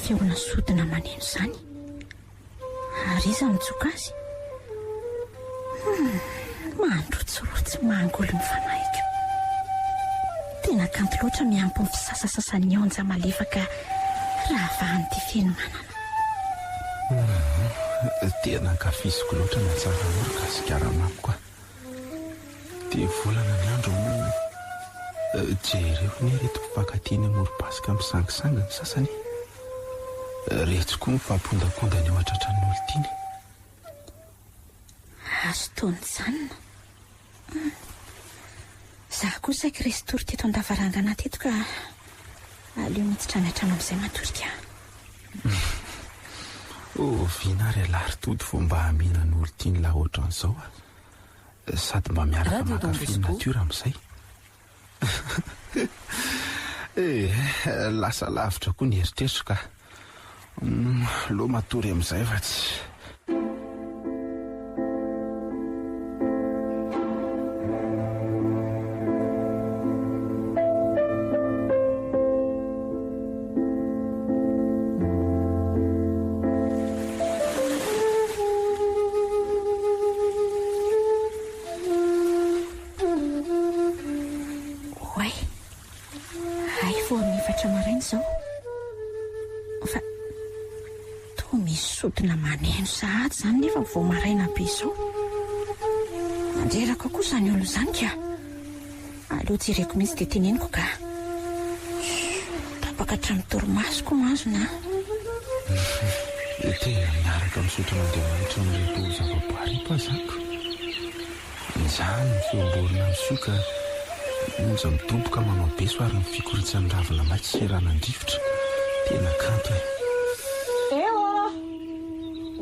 feona sodina maneno izany? Ary iza no nitsoka azy? Hum, mandrotsirotsy mangoly ny fanahiko. Tena kanto loatra miampy ny fisasasasan'ny onja malefaka rahavahan'ity fenomanana. Hum, tena ankafiziko loatra ny hatsaranao ry Gasikara mamiko a. Dia volana ny andro moa. Jereo anie ireto mpifankatia eny amorom-pasika misangisangy ny sasany e. Retsy koa mifampiondankondana eo an-tratran'ny olon-tiany. Azo toa nijanona. Hum. Izaho koa saiky resy tory teto an-davarangana teto ka aleo miditra any an-trano amin'izay matory ka. Oviana ary ialahy ry Tody vao mba hamihina ny olon-tiany lahy ohatran'izao a? Sady mba miaraka Radio Don mankafy ny Bosco. natiora amin'izay. Eh, lasa lavitra koa ny eritreritro ka. Aleo matory amin'izay fa tsy. Oay, hay vao amin'ny efatra maraina izao. Fa toa misy sodina maneno sahady izany nefa vao maraina be izao. Mandreraka koa izany olona izany ka. Aleo jereko mihitsy dia teneniko ka. Tapaka hatramin'ny torimasoko mazona a. Tena miaraka misotro an'Andriamanitra amin'ireto zavaboary ireto aho izany ko. Izany ny feom-borona misioka, ny onja midoboka manao beso ary ny fikoritsan'ny ravina maitso sy ranan-drivotra. Tena kanto e. Eh oh!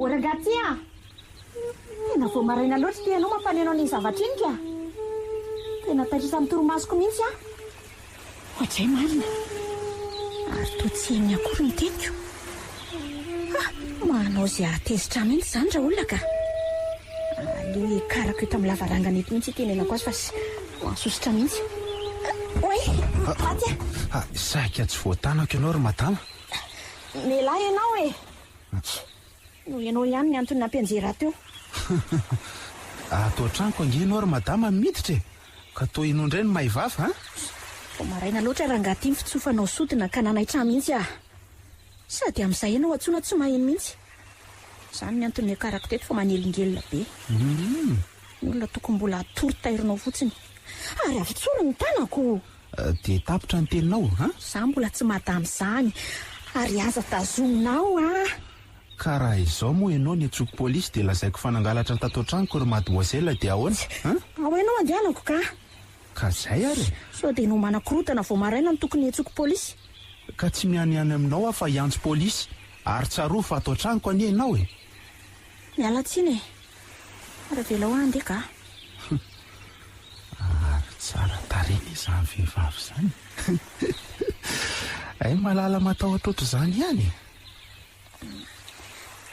O rangahy ty a! Tena vao maraina loatra ity ianao mampaneno an'iny zavatra iny ka! Tena taitra tamin'ny torimasoko mihitsy aho. Oadray marina! Ary toa tsy henony akory ny teniko. Ha! Manao izay hahatezitra ahy mihitsy izany raolona ka! Aleo hiakarako eto amin'ny lavarangana eto mihitsy hitenenako azy fa mahasosotra mihitsy. Oay! Maty aho! Ah, saika tsy voatanako ianao ry madama. Mialà ianao e! Noho ianao ihany ny antony nampianjera ahy teo. Ato an-tranoko ange ianao ry madama no miditra e! Ka toa ianao indray no mahay vava an? Vao maraina loatra rangahy ity ny fitsofanao sodina ka nanaitra ahy mihitsy aho. Sady amin'izay ianao antsoina tsy maheno mihitsy. Izany ny antony niakarako teto fa manelingelina be. Ny olona tokony mbola hatory tairinao fotsiny. Ary avotsory ny tanako! Dia tapitra ny teninao an? Izaho mbola tsy madama izany ary aza tazominao aho. Ka raha izao moa ianao niantsoako polisy dia lazaiko fa nangalatra tato an-tranoko ry mademoiselle dia ahoana an? Ao ianao andehanako ka. Ka zay ary e! Sao dia ianao manakorontana vao maraina no tokony hiantsoako polisy? Ka tsy mianiany aminao aho fa hiantso polisy ary tsarovy fa ato an-tranoko anie ianao e! Miala tsiny e! Ary avelao aho handeha ka. Ary tsara tarehy anie izany vehivavy izany e! Hay malala matahotra ohatr'izany ihany e!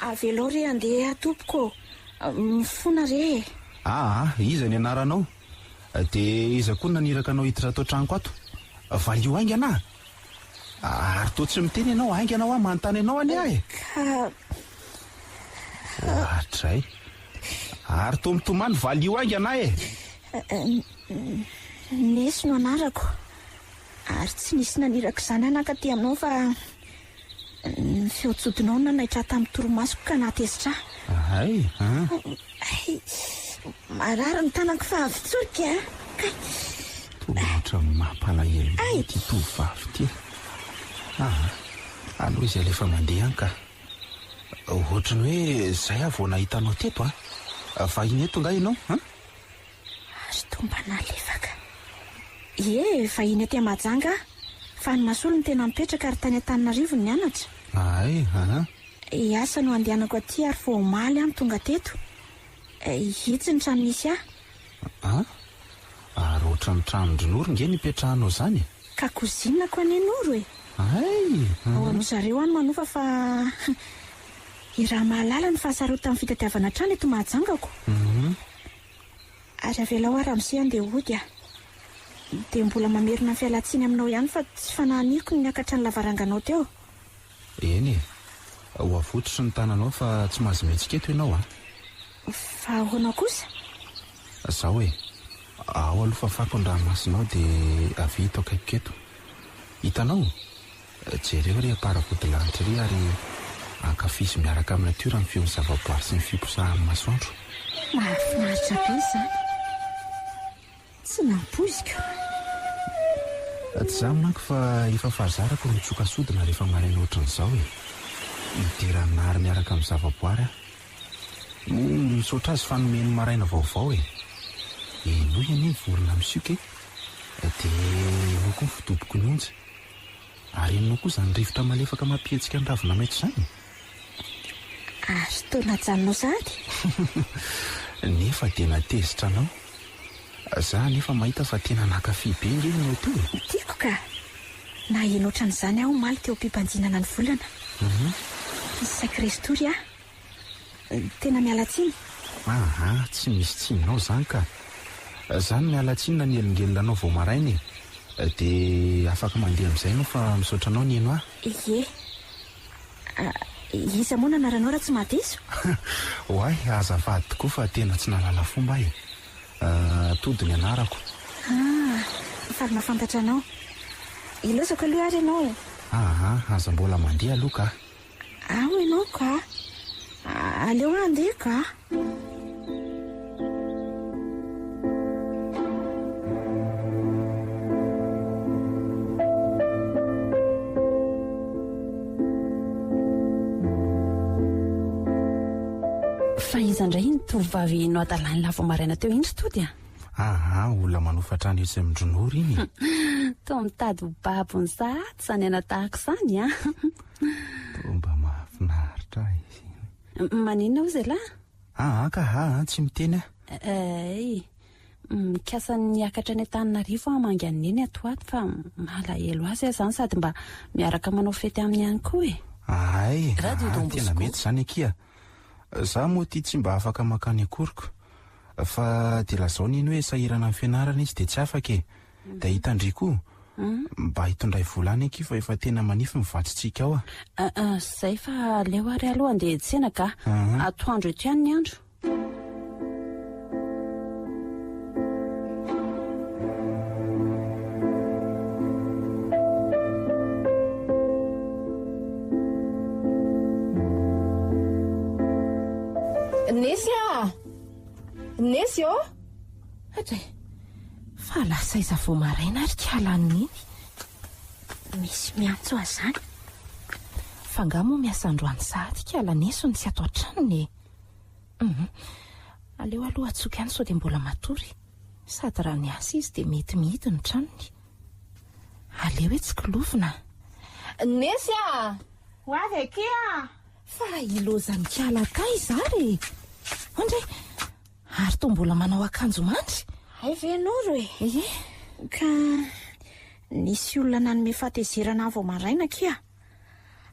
Avelao re handeha tompoko ô! Mifona re e! Aa, iza ny anaranao? Dia iza koa no naniraka anao hiditra ato an-tranoko ato? Valio haingana aho! Ary toa tsy miteny ianao, haingana hoa manontany anao anie aho e! Ka. Oadray! Ary toa mitomany, valio haingana aho e! Nesy no anarako, ary tsy nisy naniraka izany aho nankaty aminao fa ny feon-tsodinao no nanaitra ahy tamin'ny torimasoko ka nahatezitra ahy. Hay an! Hay! Marary ny tanako fa avotsorika a! Kay! Toa ohatran'ny mampalahelo be ity tovovavy ity e! Aa! Aleo izy alefa mandeha any ka! Ohatry ny hoe izay aho vao nahita anao teto an! Vahiny eto angaha ianao an? Ary toa mba nalefaka. Ie, vahiny aty Mahajanga aho. Fa any Mahasolo no tena mipetraka ary tany Antananarivo no nianatra. Hay an! Hiasa no andehanako aty ary vao omaly aho no tonga teto. Itsy ny trano misy ahy. An? Ary ohatran'ny tranon-dry Noro nge nipetrahanao izany e? Ka cousine-ko anie Noro e! Hay! Ao amin-dry zareo any manofa fa i Ramahalala no fahasarotan'ny fitadiavana trano eto Mahajangako. Ary avelao aho ramose handeha hody a! Dia mbola mamerina ny fialan-tsiny aminao ihany fa tsy fanahy niriko ny niakatra ny lavaranganao teo. Eny e. Ho avototro ny tananao fa tsy mahazo mihetsika eto ianao a. Fa ahoana kosa? Zao e. Ao aloha fafako ny ranomasonao dia avia eto akaikiko eto. Hitanao? Jereo ery am-paravodilanitra ery ary ankafizo miaraka amin'ny natiora ny feon'ny zavaboary sy ny fiposahan'ny masoandro. Mahafinaritra be izany. Tsy nampoiziko. Tsy izany manko fa efa fahazarako ny mitsoka sodina rehefa maraina ohatran'izao e. Midera an'i Nary miaraka amin'ny zavaboary aho. Moa misaotra azy fa nomeny maraina vaovao e. Henoy anie ny vorona misioka e. Dia henoy koa ny fidoboky ny onja. Ary henonao koa izany rivotra malefaka mampihetsika ny ravina maitso izany e. Ary toa najanonao sahady? Nefa dia natezitra anao. Za anefa mahita fa tena nankafy be nge ianao teo e. Tiako ka! Naheno ohatran'izany aho omaly teo am-pibanjinana ny volana. Saiky resy tory aho. Tena miala tsiny. Aa, tsy misy tsininao izany ka. Za no miala tsiny nanelingelina anao vao maraina e. Dia afaka mandeha amin'izay ianao fa misaotra anao nihaino ahy. Ie. Iza moa no anaranao raha tsy mahadiso? Oay, azafady tokoa fa tena tsy nahalala fomba aho e. Tody ny anarako. Ah, faly mahafantatra anao. Ilaozako aloha ary ianao e. Aa, aza mbola mandeha aloha ka. Ao ianao ka. Aleo aho handeha ka. Fa iza indray iny tovovavy nohadalain'i Lavo maraina teo iny ry Tody a? Aa, olona manofa trano etsy amin-dRonoro iny e. Toa mitady ho babony sahady izany anadahako izany a! Toa mba mahafinaritra ahy izy iny. Maninona hozy ialahy? Aa ka, aa tsy miteny aho. Eey, mikasa ny hiakatra any Antananarivo aho hamangy an'i Neny ato ho ato fa malahelo azy aho izany sady mba miaraka manao fety aminy ihany koa e. Ahay, Radio aa Don tena Bosco. mety izany akia. Za moa ity tsy mba afaka mankany akoriko. Fa dia lazao Neny hoe sahirana amin'ny fianarana izy dia tsy afaka e. Dia hitan-dry koa. Mba hitondray vola any akia fa efa tena manify ny vatsintsika ao a. Aa, zay fa aleo ary aloha handeha hiantsena ka. Atoandro eto ihany ny andro. Nesy a! Nesy ô! Adray, fa lasa aiza vao maraina ary kala an'i Neny? Misy miantso azy izany. Fa angaha moa miasa androany sahady kala Nesy no tsy ato an-tranony e? Hum, aleo aloha antsoiko ihany sao dia mbola matory. Sady raha niasa izy dia mety mihidy ny tranony. Aleo hoe tsikilovina. Nesy a! Ho avy akia! Fa ilaozan'i kala taiza ary e? Andray, ary toa mbola manao akanjo mandry? Hay ve Noro e? Ie. Ka nisy olona nanome fahatezerana ahy vao maraina akia.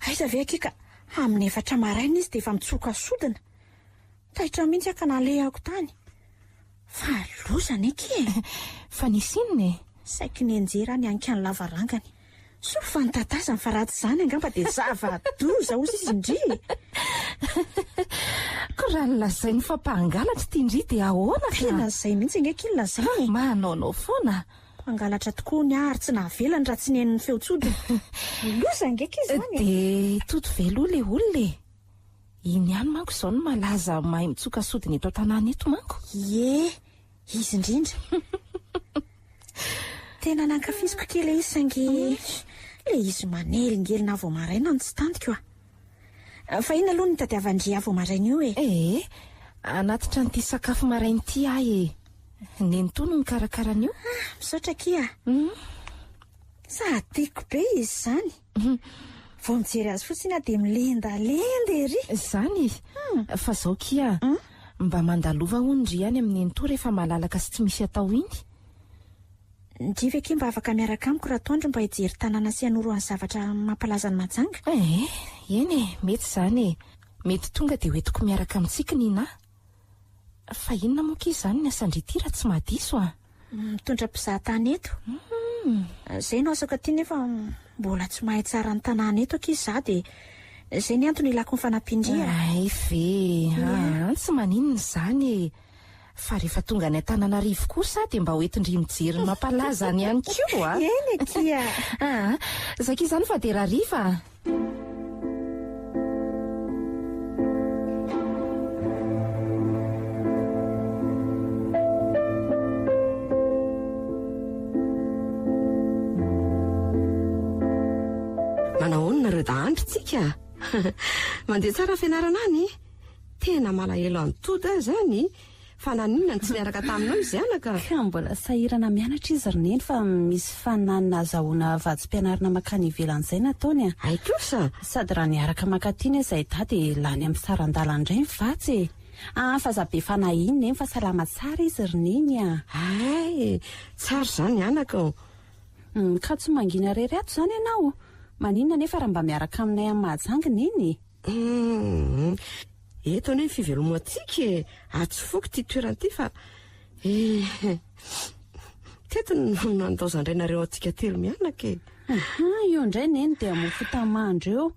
Aiza ve akia ka amin'ny efatra maraina izy dia efa mitsoka sodina. Taitra mihitsy aho ka nalehako tany. Fa loza anie akia e! Fa nisy inona e? Saiky nianjera aho nihanika ny lavarangany. Soa fa nitatazany fa raha tsy izany angamba dia zava-doza hozy izy ndry e! Ko raha ny lazainy fa mpangalatra ity ndry dia ahoana ka? Tena izay mihitsy ange akia no lazainy e! Manaonao foana. Mpangalatra tokoa ny ahy ary tsy nahavelany raha tsy nihaino ny feon-tsodina. Loza ange akia izany e! Dia toto ve aloha ilay olona e? Iny ihany manko izao no malaza mahay mitsoka sodina eto an-tanàna eto manko. Ie, izy indrindra. Tena nankafiziko akia ilay izy saingy ilay izy manelingelina ahy vao maraina no tsy tantiko a. Fa inona aloha no nitadiavan-dry ahy vao maraina io e? Ee, hanatitra an'ity sakafo maraina ity aho e. Nenitoa no nikarakara an'io. Ah, misaotra akia. Sady tiako be izy izany. Vao mijery azy fotsiny aho dia milendalenda ery. Izany? Fa izao kia, mba mandalova hono ndry any amin'i Nenitoa rehefa malalaka sy tsy misy atao iny. Ndry ve kia mba afaka miaraka amiko ratoandro mba hijery tanàna sy hanoro ny zavatra mampalaza an'i Mahajanga? Ee, eny e, mety izany e. Mety tonga dia hoentiko miaraka amintsika Nina. Fa inona moa akia izany ny asan-dry ity raha tsy mahadiso a? Mitondra mpizaha tany eto. Izay no asako aty nefa. Mbola tsy mahay tsara ny tanàna eto akia za dia izay ny antony ilako ny fanampian-dry a. Hay ve e! Tsy maninona izany e! Fa rehefa tonga any Antananarivo kosa dia mba ho entin-dry mijery ny mampalaza any ihany koa a! Eny akia! Aa, zay akia izany fa dia rahariva a! Manahoana nareo dahandry tsika? Mandeha tsara ny fianarana any? Tena malahelo an'i Toda aho izany fa naninona no tsy niaraka taminao izy anaka? Ka mbola sahirana mianatra izy ry Neny fa misy fananina azahoana vatsim-pianarana mankany ivelany izay nataony a! Hay kosa! Sady raha niaraka mankaty anie izahay dahy dia lany amin'ny saran-dalana indray ny vatsy e! Aa fa aza be fanahy iny Neny fa salama tsara izy ry Neny a! Hay! Tsara izany anaka o! Ka tsy mangina irery ato izany ianao? Maninona anefa raha mba miaraka aminay any Mahajanga Neny e? Humm. Eto anie ny fivelomantsika e! Atsofoko ity toerana ity fa eh. Teto no nandaozan-drainareo antsika telo mianaka e! Aha, io indray Neny dia mofo tamandry eo.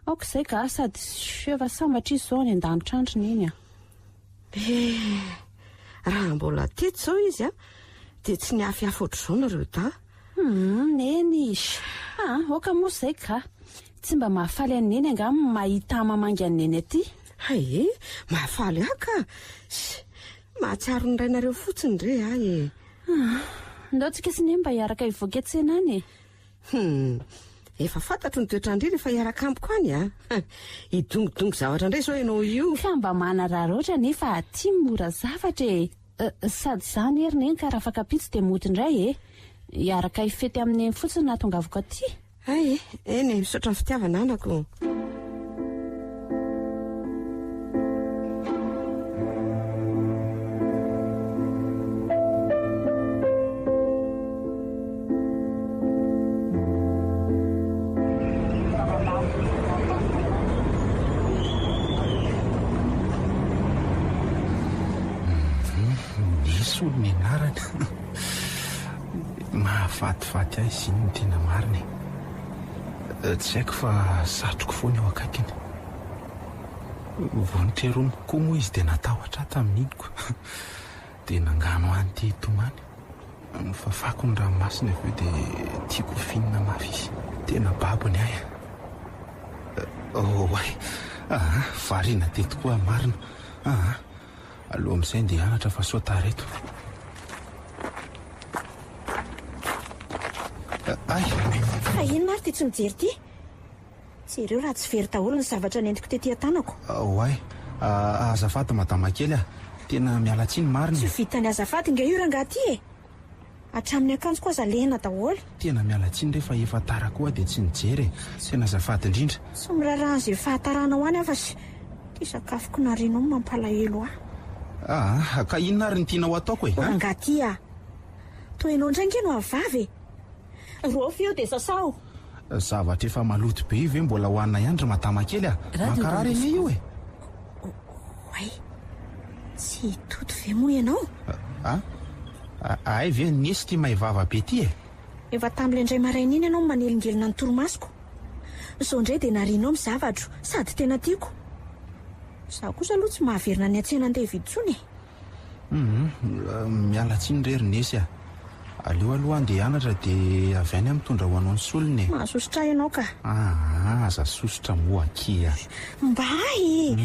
Aoka izay ka, sady efa sambatra izy izao any an-danitra any ry Neny a! Eh, raha mbola teto izao izy a, dia tsy niafiafy ohatr'izao nareo dahy. Humm, Neny! Ah, aoka moa izay ka. Tsy mba mahafaly an'i Neny angaha ny mahita mamangy an'i Neny aty? Hay e, mahafaly ahy ka! Ss, mahatsiaro ny rainareo fotsiny re ahy e! Ah, ndao tsika sy Neny mba hiaraka hivoaka hiantsena any e! Hum, efa fantatro ny toetran-dry rehefa hiaraka amiko any a! Hidongidongy zavatra indray izao ianao io! Ka mba manararaotra anefa aty mora zavatra e! Sady za anie ry Neny ka rafakapitso dia mody indray e! Hiaraka hifety amin'i Neny fotsiny no hahatongavako aty. Hay e, eny e, misaotra ny fitiavana anako. Nisy hono ny anarany. Mahafatifaty ahy izy iny ny tena marina e. Tsy haiko fa satriko foana eo akaikiny. Vao noteromiko koa moa izy dia natahotra ahy tamin'iny ko. Dia nangano ahy nite hitomany. Nofafako ny ranomasony avy eo dia tiako ho finina mafy izy. Tena babo ny ahy. Oay! Aa, variana teto koa aho marina. Aa, aleo amin'izay ndeha hianatra fa sao tara eto. Ay! Fa inona ary ity tsy mijery ity? Jereo raha tsy very daholo ny zavatra nentiko tety an-tanako. Oay! Azafady madama kely a! Tena miala tsiny marina e! Tsy vitan'ny azafady nge io rangahy ity e! Hatramin'ny akanjoko aza lena daholo. Tena miala tsiny re fa efa tara koa aho dia tsy nijery e! Tena azafady indrindra. Tsy miraharaha an'izay fahataranao any aho fa ity sakafoko narianao no mampalahelo ahy. Aa! Ka inona ary no tianao hataoko e? O rangahy ity a! Toa ianao indray nge no avavy e! Raofy io dia sasao. Zavatra efa maloto be io ve mbola hohanina ihany ry madama kely a! Mankarary anie io e! Oay! Tsy hitoto ve moa ianao? A! Hay ve nisy ity may vava be ity e! Efa tamin'ilay indray maraina iny ianao no manelingelina ny torimasoko. Izao indray dia narianao ny zavatro, sady tena tiako. Izaho kosa aloha tsy mahaverina any an-tsena andeha hividy intsony e! Humm, miala tsiny re ry Nesy a! Aleo aloha andeha hianatra dia avy any aho mitondra ho anao ny solony e! Mahasosotra ahy ianao ka! Aa, aza sosotra moa akia! Mba ahy e!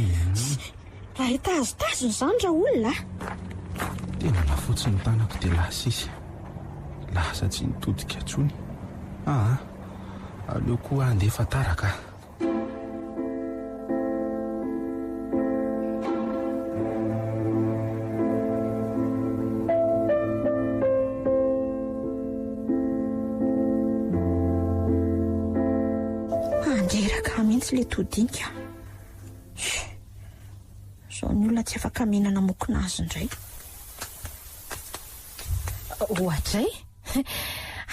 Raha hitazotazona izany raolona a! Tena nafotsy ny tanako dia lasa izy. Lasa tsy nitodika intsony. Aa, aleo koa aho andeha fa tara ka! Mandreraka ahy mihitsy ilay todinika. Izao ny olona tsy afaka mihinana mokona azy indray. Ohatray?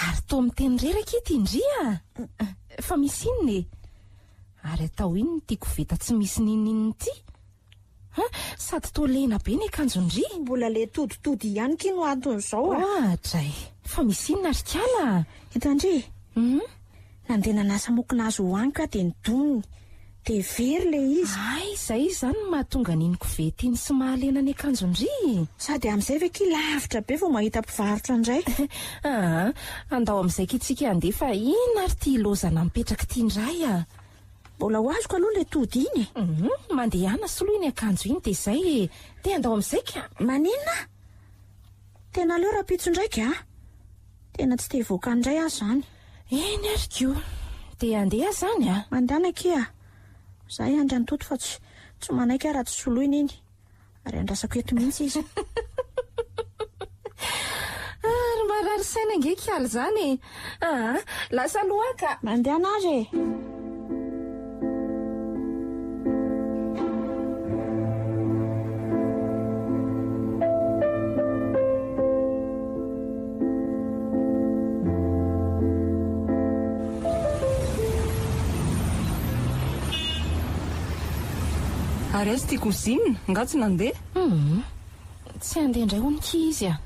Ary toa miteny reraka ity ndry a! Fa misy inona e? Ary atao inona ity koveta tsy misy n'inon'inona ity? Ha? Sady toa lena be ny akanjon-dry. Mbola le toditody ihany ki no anton'izao a! Oadray! Fa misy inona ry kala a? Hitan-dry? Hum? Nandeha nanasa mokona azy hohaniko aho dia nidominy. Dia very ilay izy. Hay, izay izany no mahatonga an'iny kovety iny sy mahalena ny akanjon-dry e! Sady amin'izay ve kia lavitra be vao mahita mpivarotra indray. Aa, andao amin'izay kia tsika handeha fa inona ary ity ilaozana mipetraka ity indray a! Mbola ho azoko aloha ilay tody iny e! Hum, mandehana soloy iny akanjo iny dia izay e! Dia andao amin'izay ka! Maninona? Tena aleo rahampitso indray ka! Tena tsy te hivoaka any indray aho izany. Eny ary ko! Dia handeha aho izany a! Mandehana akia a! Izaho hiandry an'i Toto fa tsy tsy manaiky aho raha tsy soloina iny. Ary andrasako eto mihitsy izy. Ary marary saina ange k'ala izany e! Aa! Lasa aloha aho ka! Mandehana ary e! Ary aiza ity cousine? Nga tsy nandeha? Humm. Tsy handeha indray hono kia izy a.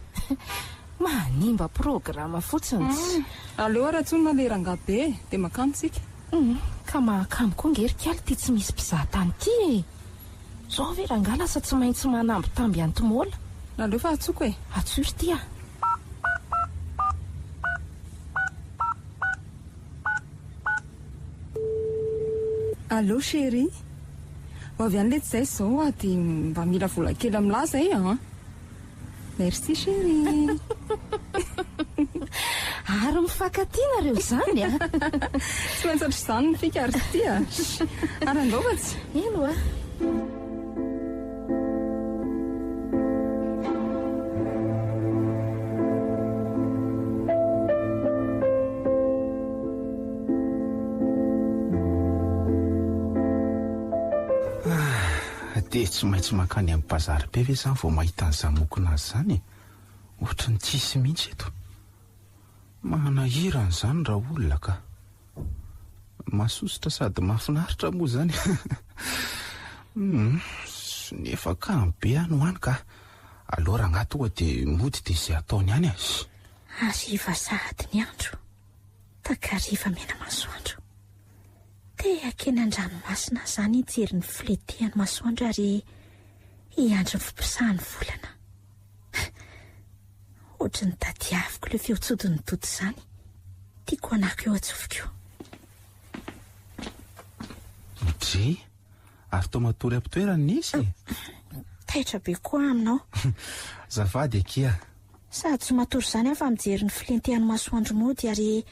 Manimba programa fotsiny tsy. Aleo ary antsoina le rangahy be e, dia mankany tsika. Humm. Ka mahakamo koa nge ry kally ity tsy misy mpizaha tany ity e. Zao ve rangahy lasa tsy maintsy manambitamby anti-môla? Aleo fa antsoiko e! Antsoy ry ty a! Allô chérie! Ho avy any letsy zay zao ah dia mba mila vola kely amin'lah zay an! Merci chérie! Ary mifankatia nareo izany a! Tsy maintsy ohatr'izany ny fika ry ty a! Ary andao fa tsy. Eny oa! Dia tsy maintsy mankany amin'ny bazary be ve izany vao mahita an'izany mokonazy izany e? Ohatry ny tsisy mihitsy eto. Manahirana izany raolona ka. Mahasosotra sady mahafinaritra moa izany. Hum, nefa kamo be any ho any ka. Aleo rangahy tonga dia mody dia izay ataony any e. Hariva sahady ny andro, takariva mena masoandro. Te hakeny an-dranomasina aho izany hijery ny filentehan'ny masoandro ary hiandry ny fiposahan'ny volana. Ohatry ny tadiaviko ilay feon-tsodin'ny tody izany. Tiako hanako eo an-tsofiko. Dry, ary toa matory am-pitoerana izy e? Taitra be koa aho aminao. Azafady akia. Sady tsy matory izany aho fa mijery ny filentehan'ny masoandro mody ary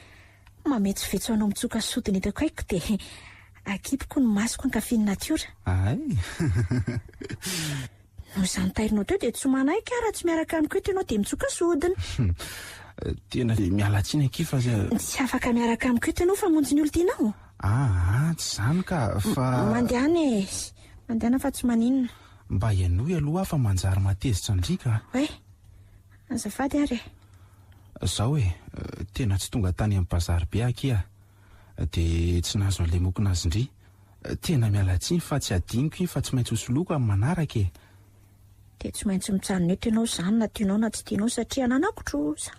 Mametsovetso anao mitsoka sodina eto akaikiko dia akipiko ny masoko hankafy ny natiora. Ay! Noho izany tairinao teo dia tsy manaiky aho raha tsy miaraka amiko eto ianao dia mitsoka sodina. Tena miala tsiny akia fa. Tsy afaka miaraka amiko eto ianao fa hamonjy ny olon-tianao. Aa, tsy izany ka, fa. Mandehana e! Mandehana fa tsy maninona. Mba henoy aloha aho fa manjary mahatezitra an-dry ka. Oay! Azafady ary e! Zao e, tena tsy tonga tany amin'ny bazary be akia dia tsy nahazo an'ilay mokonazy ndry. Tena miala tsiny fa tsy adinoko iny fa tsy maintsy hosoloiko amin'ny manaraka e. Dia tsy maintsy mijanona eto ianao izany na tianao na tsy tianao satria ananako trosa.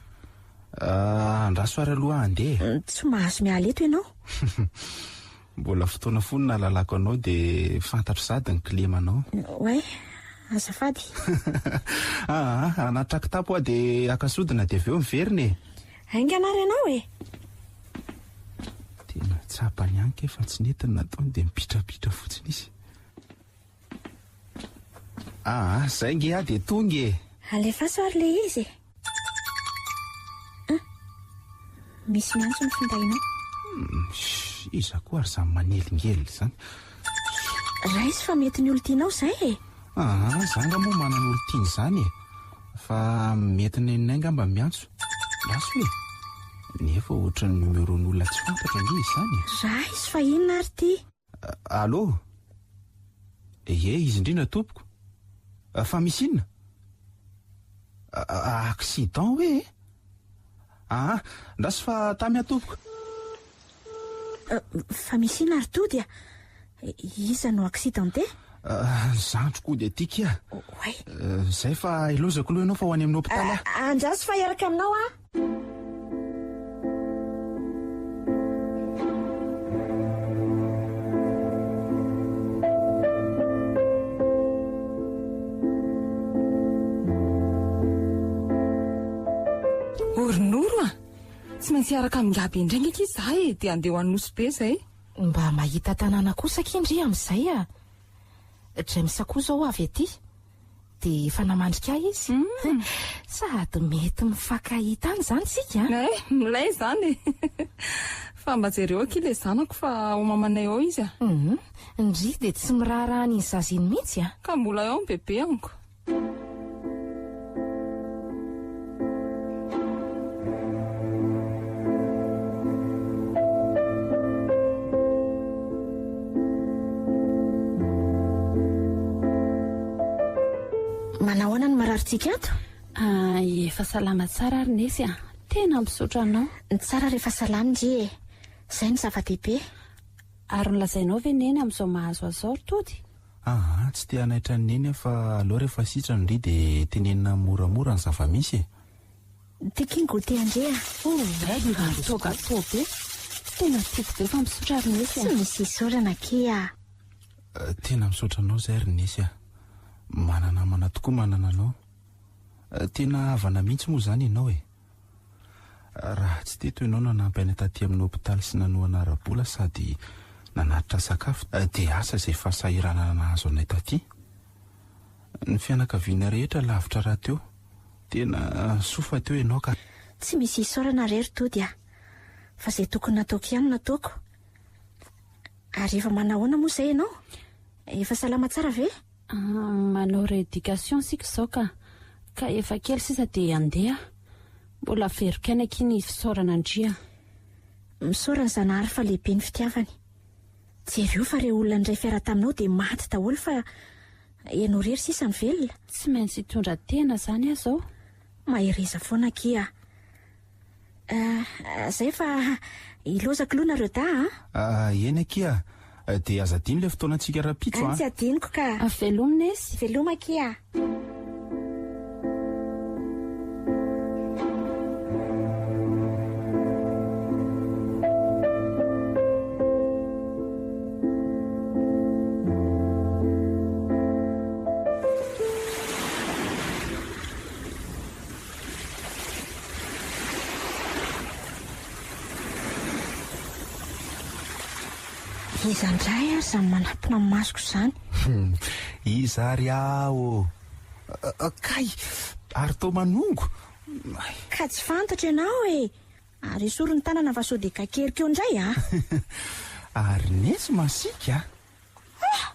Andraso ary aloha aho handeha e. Tsy mahazo miala eto ianao. Mbola fotoana foana nahalalako anao dia fantatro sady ny kilemanao. Oay, azafady. Aa, hanatitra kitapo aho dia haka sodina dia avy eo miverina e. Haingana ary ianao e. Tena tsapany ihany kay fa tsy nety ny nataony dia mipitrapitra fotsiny izy. Aa, zay nge aho dia tonga e. Alefaso ary ilay izy e. Ah, misy miantso ny findainao. Hmm, iza koa ary izany manelingelina izany? Raiso fa mety ny olon-tianao izay e. Ah, za nga moa manana olon-tiana izany e. Fa mety neninay ngamba miantso. Lasa e. Nefa ohatran'ny numéro-n'olona tsy fantatra ange izany e. Raiso fa inona ary ity? Allô? Ie, izy indrindra tompoko. Fa misy inona? Accident hoe e? Aa, ndraso fa tamy aho tompoko. Fa misy inona ry Tody a? Iza no accidenté? Ny zandriko hody aty kia. Oay. Zay fa ilaozako aloha ianao fa ho any amin'ny hôpital aho. Andraso fa hiaraka aminao aho. O ry Noro a! Tsy maintsy hiaraka amin'i Gaby indray nge akia izaho e, dia handeha ho any Nosy Be izay. Mba mahita tanàna kosa akia ndry amin'izay a! James koa izao avy aty, dia efa namandrika ahy izy. Sady mety mifankahita any izany isika an! Eh, milay izany e! Fa mba jereo akia ilay zanako fa ao mamanay ao izy a! Hum, ndry dia tsy miraharaha an'iny zaza iny mihitsy a! Ka mbola ao ny bebeaniko. Manahoana ny mararintsika ato? Ah, efa salama tsara ary Nesy a. Tena misaotra anao. Ny tsara rehefa salama ndry e. Izay no zava-dehibe. Ary nolazainao ve Neny amin'izao mahazo azy izao ry Tody? Aa, tsy te hanaitra an'i Neny aho fa aleo rehefa sitrana ndry dia tenenina moramora ny zava-misy e. Tiako iny goûter an-dry a. Oh, gâteau gâteau be. Tena tiako be fa misaotra ry Nesy a. Tsy misy isaorana akia a. Tena misaotra anao izay ry Nesy a. Mana-namana tokoa manana anao. Tena havana mihitsy moa izany ianao e. Raha tsy teto ianao nanampy anay taty amin'ny hopitaly sy nanohana ara-bola sady nanatitra sakafo dia asa izay fahasahiranana nahazo anay taty. Ny fianakaviana rehetra lavitra rahateo. Tena soa fa teo ianao ka. Tsy misy isaorana re ry Tody a! Fa izay tokony nataoko ihany no nataoko. Ary efa manahoana moa izay ianao? Efa salama tsara ve? Manao rééducation isika izao ka. Ka efa kely sisa dia handeha. Mbola averiko ihany akia ny fisaorana an-dry a. Misaora ny Zanahary fa lehibe ny fitiavany. Jereo fa ireo olona niray fiara taminao dia maty daholo fa ianao irery sisa no velona. Tsy maintsy hitondra tena izany aho izao. Mahereza foana akia a. Zay fa ilaozako aloha nareo dahy a! Eny akia, dia aza adino ilay fotoanantsika rahampitso a! Tsy adinoko ka! Veloma Nesy! Veloma akia! Iza indray ary izany manampina ny masoko izany? Iza ary aho ô? Kay! Ary toa manongo! Ka tsy fantatro ianao e! Ary esory ny tanana fa sao dia kakeriko eo indray a! Ary nesy masiaka a! Ah!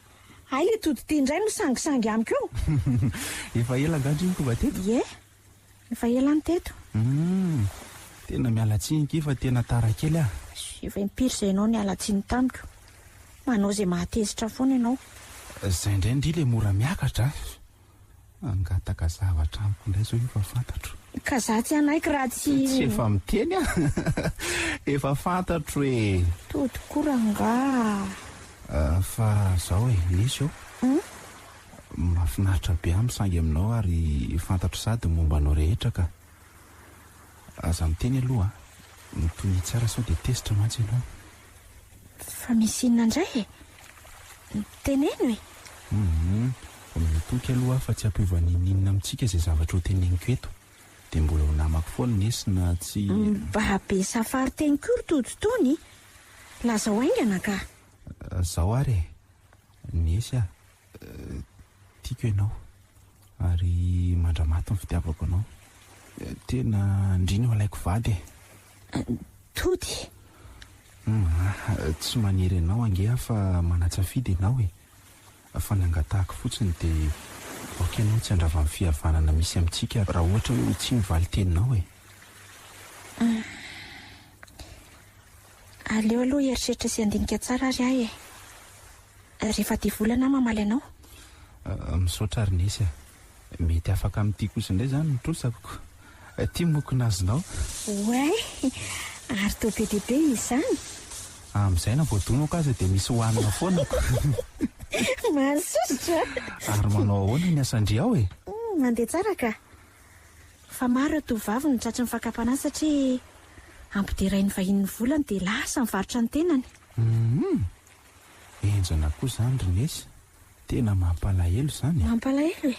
Hay le tody ity indray no sangisangy amiko eo! Efa ela angaha ndry no tonga teto? Ie, efa ela no teto. Hum, tena miala tsiny akia fa tena tara kely aho. Efa impiry izay ianao niala tsiny tamiko. Manao izay mahatezitra foana ianao. Izay indray ndry le mora miakatra a! Hangataka zavatra amiko indray izao io fa fantatro. Ka za tsy hanaiky raha tsy. Tsy efa miteny aho. Efa fantatro e. Tody koa rangaha. Fa zao e, Nesy ô. Mahafinaritra be ahy misangy aminao ary fantatro sady ny momba anao rehetra ka. Aza miteny aloha a. Mitonia tsara sao dia tezitra mantsy ianao. Fa misy inona indray e? Teneno e! Humm, mitoky aloha aho fa tsy hampiova n'inon'inona amintsika izay zavatra ho teneniko eto. Dia mbola ho namako foana Nesy na tsy. Mba be safary teny koa ry Tojo tony! Lazao haingana ka! Zao ary e! Nesy a! Tiako ianao ary mandra-maty ny fitiavako anao. Tena ndry no alaiko vady e! Tody! Humm, tsy manery anao ange aho fa manan-tsafidy ianao e! Fa ny angatahako fotsiny dia aoka ianao tsy handrava ny fihavanana misy amintsika raha ohatra hoe ho tsia ny valin-teninao e! Humm. Aleo aloha hieritreritra sy handinika tsara ary aho e! Rehefa aty volana aho mamaly anao. Misaotra ry Nesy a! Mety afaka amin'ity kosa indray izany ny trosako ko! Ity mokon'azonao. Oay! Ary toa be dia be izy izany? Amin'izay na voadonako aza dia misy hohanina foana ko! Mahasosotra! Ary manao ahoana ny asan-dry ao e? Mandeha tsara ka! Fa maro ireo tovovavy no tratry ny fakam-panahy satria ampiderain'ny vahiny ny volany dia lasa mivarotra ny tenany. Humm! Henjana koa izany ry Nesy. Tena mampalahelo izany e! Mampalahelo e!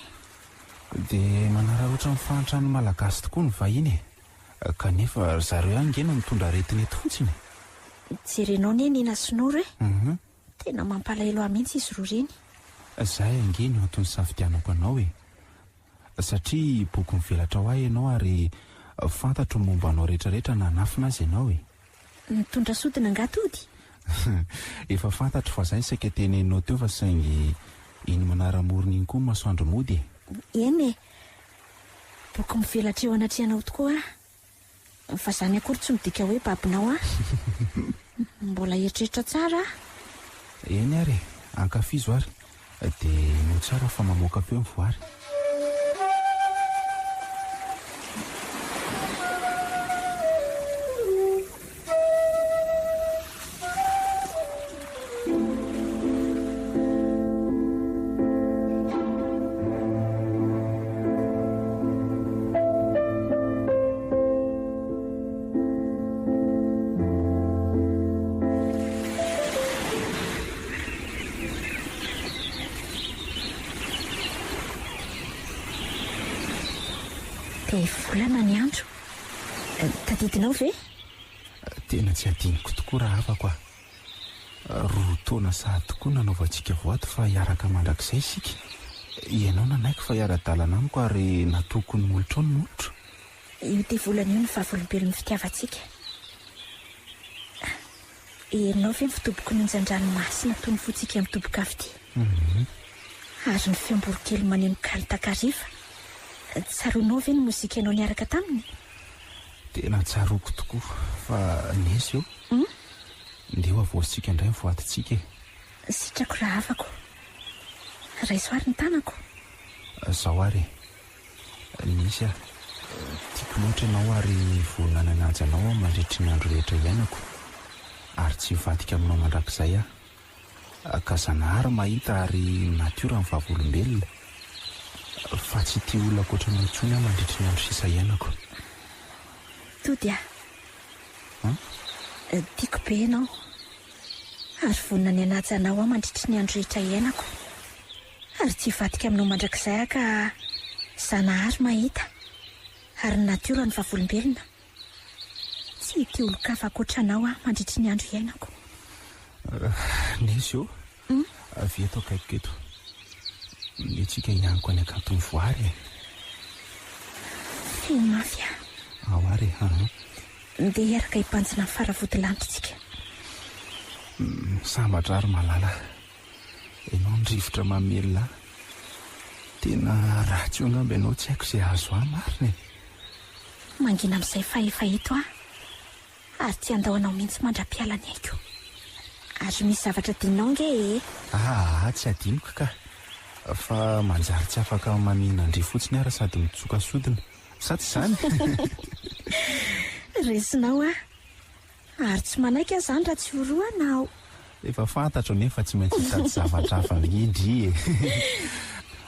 Dia manararaotra ny fahantran'ny Malagasy tokoa ny vahiny e! Kanefa ry zareo ihany nge no mitondra aretina eto fotsiny e. Jerenao anie Nina sy Noro e. Tena mampalahelo ahy mihitsy izy roa ireny. Zay ange no antony nisafidianako anao e. Satria boky mivelatra ho ahy ianao ary fantatro ny momba anao rehetrarehetra na hanafina aza ianao e. Nitondra sodina angaha tody? Efa fantatro fa zay ny saika teneninao teo fa saingy iny manara-morona iny koa ny masoandro mody e. Eny e. Boky mivelatra eo anatrehanao tokoa aho. Fa izany akory tsy midika hoe babonao aho. Mbola hieritreritra tsara aho. Eny ary e, ankafizo ary. Dia henoy tsara fa mamoaka feo ny voary. Dia volana ny andro. Tadidinao ve? Tena tsy adinoko tokoa rahavako a! Roa taona sahady tokoa nanaovantsika voady fa hiaraka mandrakizay isika. Ianao nanaiky fa hiara-dalana amiko ary natoky ny molotrao ny molotro. Io divolana io no vavolombelon'ny fitiavantsika. Herinao ve ny fitoboky ny onjan-dranomasina toy ny fontsika mitoboka avy ity? Ary ny feom-boronkely maneno kaly takariva? Tsaroanao ve ny mozikanao niaraka taminy? Tena tsaroako tokoa fa nesy ô! Ndeha ho havaozintsika indray ny voadintsika e! Sitrako rahavako. Raiso ary ny tanako. Zao ary e! Nisy a! Tiako loatra ianao ary vonona ny hanaja anao aho mandritry ny andro rehetra iainako. Ary tsy hivadika aminao mandrakizay aho. Ka Zanahary mahita ary natiora ny vavolombelona fa tsy hitia olona ankoatra anao intsony aho mandritry ny andro sisa iainako. Tody a! Tiako be ianao ary vonona ny hanaja anao aho mandritry ny andro rehetra iainako. Ary tsy hivadika aminao mandrakizay aho ka Zanahary mahita ary ny natiora ny vavolombelona. Tsy hitia olon-kafa ankoatra anao aho mandritry ny andro iainako. Nesy ô, avia eto akaikiko eto. Ndeha tsika hianiko any an-kanton'ny voary e. Feno mafy aho. Ao ary e, aa. Ndeha hiaraka hibanjina ny faravodilanitra isika. Sambatra aho ry malala. Ianao ny rivotra mamelona ahy. Tena ratsy io angamba ianao tsy haiko izay azo ahy marina e. Mangina amin'izay fa efa eto aho. Ary tsy handao anao mihitsy mandra-piala ny aiko. Ary misy zavatra adinonao ange ee. Aa tsy adinoko ka. Fa manjary tsy afaka mamihina an-dry fotsiny aho raha sady mitsoka sodina. Sa tsy izany? Resinao aho. Ary tsy manaiky aho izany raha tsy orohanao. Efa fantatro anefa fa tsy maintsy hitady zavatra hafa ange ndry e!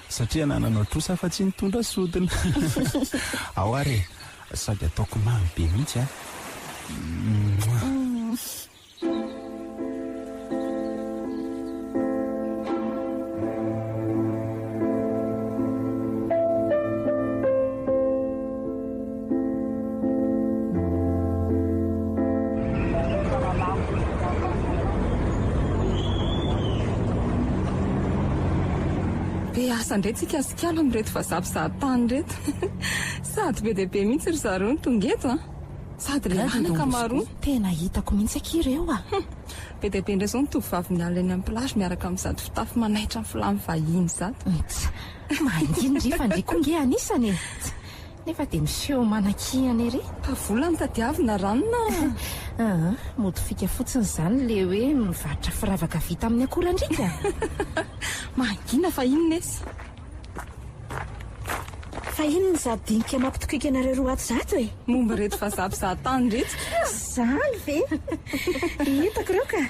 Satria anananao trosa fa tsy nitondra sodina. Ao ary e! Sady ataoko mamy be mihitsy a! Mouah! Be asa indray tsika sy kala amin'ireto vazaha mpizaha tany ireto. Sady be dia be mihitsy ry zareo no tonga eto an. Sady le anaka maro. Tena hitako mihitsy akia ireo a. Be dia be indray izao ny tovovavy miala eny amin'ny plage miaraka amin'izato fitafy manaitra ny filàn'ny vahiny izato. Tsa, manginy ry fa ndry koa nge anisany e. Tsa, nefa dia miseho manakihana ery. Fa vola no tadiavina ranona a. Aa, mody fika fotsiny izany le hoe mivarotra firavaka vita amin'ny akorandriaka. Mangina fa inona esy. Fa inona izato dinika mampitokiky anareo roa ato izato e? Momba ireto vazaha mpizaha tany ireto kia! Izany ve? Hitako ireo ka!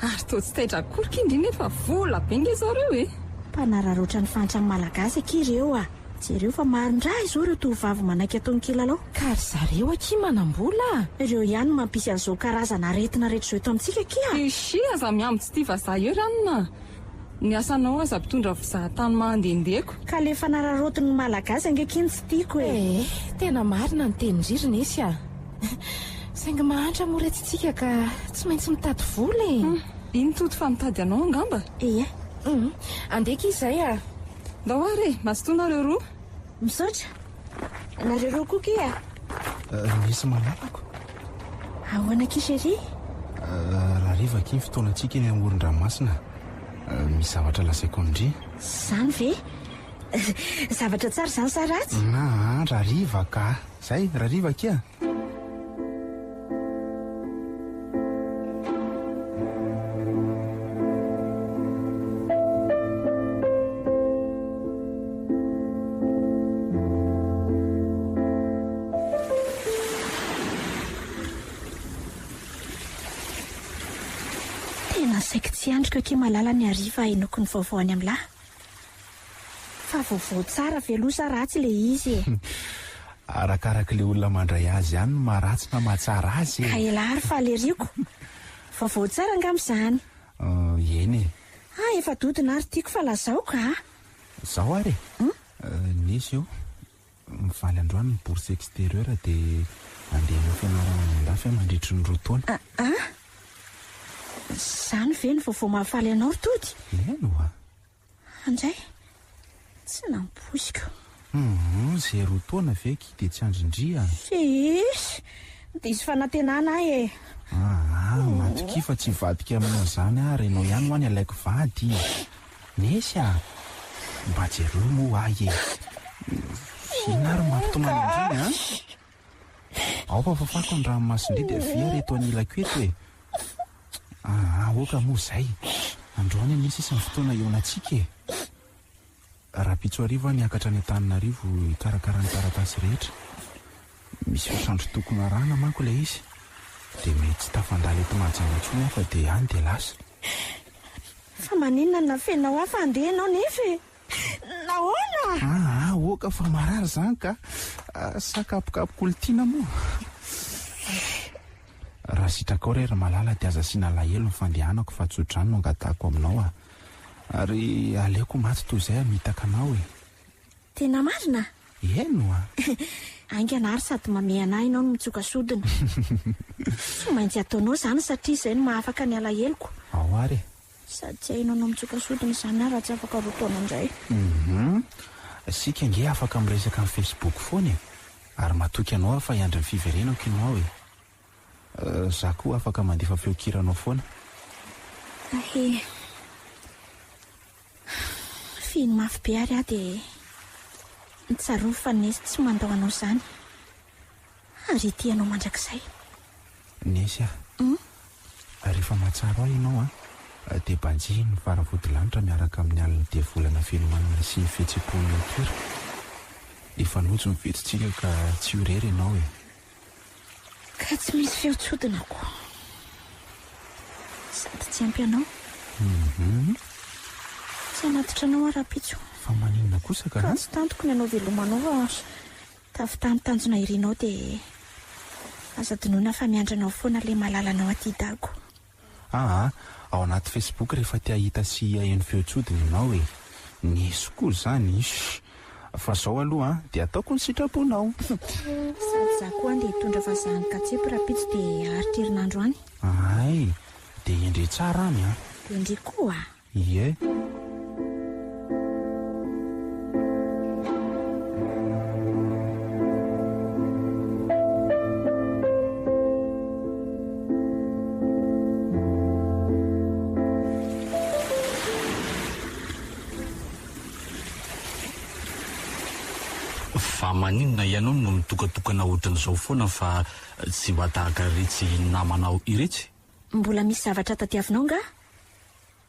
Ary toa tsy taitra akory kia ndry nefa vola be nge izao ireo e! Mpanararaotra ny fahantran'ny Malagasy akia ireo a! Jereo fa maro indray izao ireo tovovavy manaiky ataony kilalao. Ka ry zareo akia manam-bola a! Ireo ihany no mampisy an'izao karazana aretina rehetra izao eto amintsika akia! Ishi aza mihambo tsy tia vazaha eo ry anona a! Ny asanao aza mpitondra fizahatany mahandehandeko. Ka le fanararaotin'ny Malagasy ange ky no tsy tiako e. Eh, tena marina ny tenin-dry ry Nesy a! Saingy mahantra moa retsy tsika ka tsy maintsy mitady vola e! Iny Toty fa mitady anao angamba? Ie. Hum, andeha akia izay a! Ndao ary e, mazotoa nareo roa. Misaotra. Nareo roa koa kia. Nisy malalako. Ahoana akia chérie? Rahariva akia ny fotoanantsika eny amoron-dranomasina. Misy zavatra lazaiko amin-dry. Izany ve? Zavatra tsara izany sa ratsy? Aa, rahariva ka. Zay, rahariva akia. Tena saiky tsy andriko akia malala ny hariva henoiko ny vaovao any amin'lah. Fa vaovao tsara ve aloha sa ratsy ilay izy e? Arakarak'ilay olona mandray azy ihany no maharatsy na mahatsara azy e! Ka elah ary faly ery ko! Vaovao tsara angamba izany? Eny e! Ah efa dodona ary tiako fa lazao ka! Zao ary e! Nisy io, mivaly androany ny bourse extérieure dia handeha hanao fianarana any andafy aho mandritry ny roa taona. Ah! Izany ve no vaovao mahafaly anao ry Tody? Eny oa! Andray, tsy nampoiziko. Humm, zay roa taona ve akia dia tsy andrin-dry a? Sheesh, diso fanantenana aho e. Aa, matokia fa tsy hivadika aminao izany aho ary ianao ihany hoa ny alaiko vady. Nesy a! Mba jereo moa ahy e. Inona ary mampitomany an-dry an? Ao fa fafako ny ranomason-dry dia avia ary eto anilako eto e. Aa, aoka moa izay. Androany anie sisa ny fotoana hihaonantsika e. Rahampitso hariva aho niakatra any Antananarivo hikarakara ny taratasy rehetra. Misy fetr'andro tokony harahana manko ilay izy. Dia mety tsy tafandalo eto Mahajanga intsony aho fa dia any dia lasa. Fa maninona no nafeninao ahy fa handeha ianao nefa e? Nahoana? Aa, aoka fa marary izany ka. Sa kapokapokolon-tiana moa? Raha sitrakao re ry malala dia aza asiana alahelo ny fandehanako fa tso-drano no angatahako aminao a! Ary aleoko maty toy izay hamitaka anao e! Tena marina? Eny oa! Haingana ary sady mamehy anah ianao no mitsoka sodina. Tsy maintsy ataonao izany satria izay no mahafaka ny alaheloko. Ao ary e! Sady tsy hainao no mitsoka sodina izany aho raha tsy afaka roa taona indray. Hum! Isika ange afaka miresaka amin'ny Facebook foana e! Ary matoky anao aho fa hiandry ny fiverenako ianao e! Za koa afaka mandefa feon-kiranao foana. Ahe. Fihino mafy be ary aho dia tsarovy fa Nesy tsy mandao anao izany. Ary hitia anao mandrakizay. Nesy a. Rehefa mahatsiaro ahy ianao an, dia banjino ny faravodilanitra miaraka amin'ny alin'ny diavolana fenomanana sy ny fihetsem-pon'ny natiora. Efa nojo ny vetsontsika ka tsy ho irery ianao e. Ka tsy misy feo tsodina ko. Sady tsy ampy anao. Hum. Tsy hanatitra anao aho rahampitso. Fa maninona kosa ka? Ka tsy tantiko ny hanao veloma anao fa tafita ny tanjona irinao dia aza adinoina fa miandry anao foana ilay malalanao aty Dago. Aa, ao anaty Facebook rehefa te hahita sy haheno feon-tsodina ianao e! Nisy koa izany ish! Fa zao aloha an, dia ataoko ny sitraponao. Sady za koa andeha hitondra vazaha any Katsepy rahampitso dia haharitra herinandro any. Hay, dia endrey tsara any an! Dia endrey koa a! Ie. Fa maninona ianao no mitokatokana ohatran'izao foana fa tsy mba tahaka iretsy namanao iretsy? Mbola misy zavatra tadiavinao nga?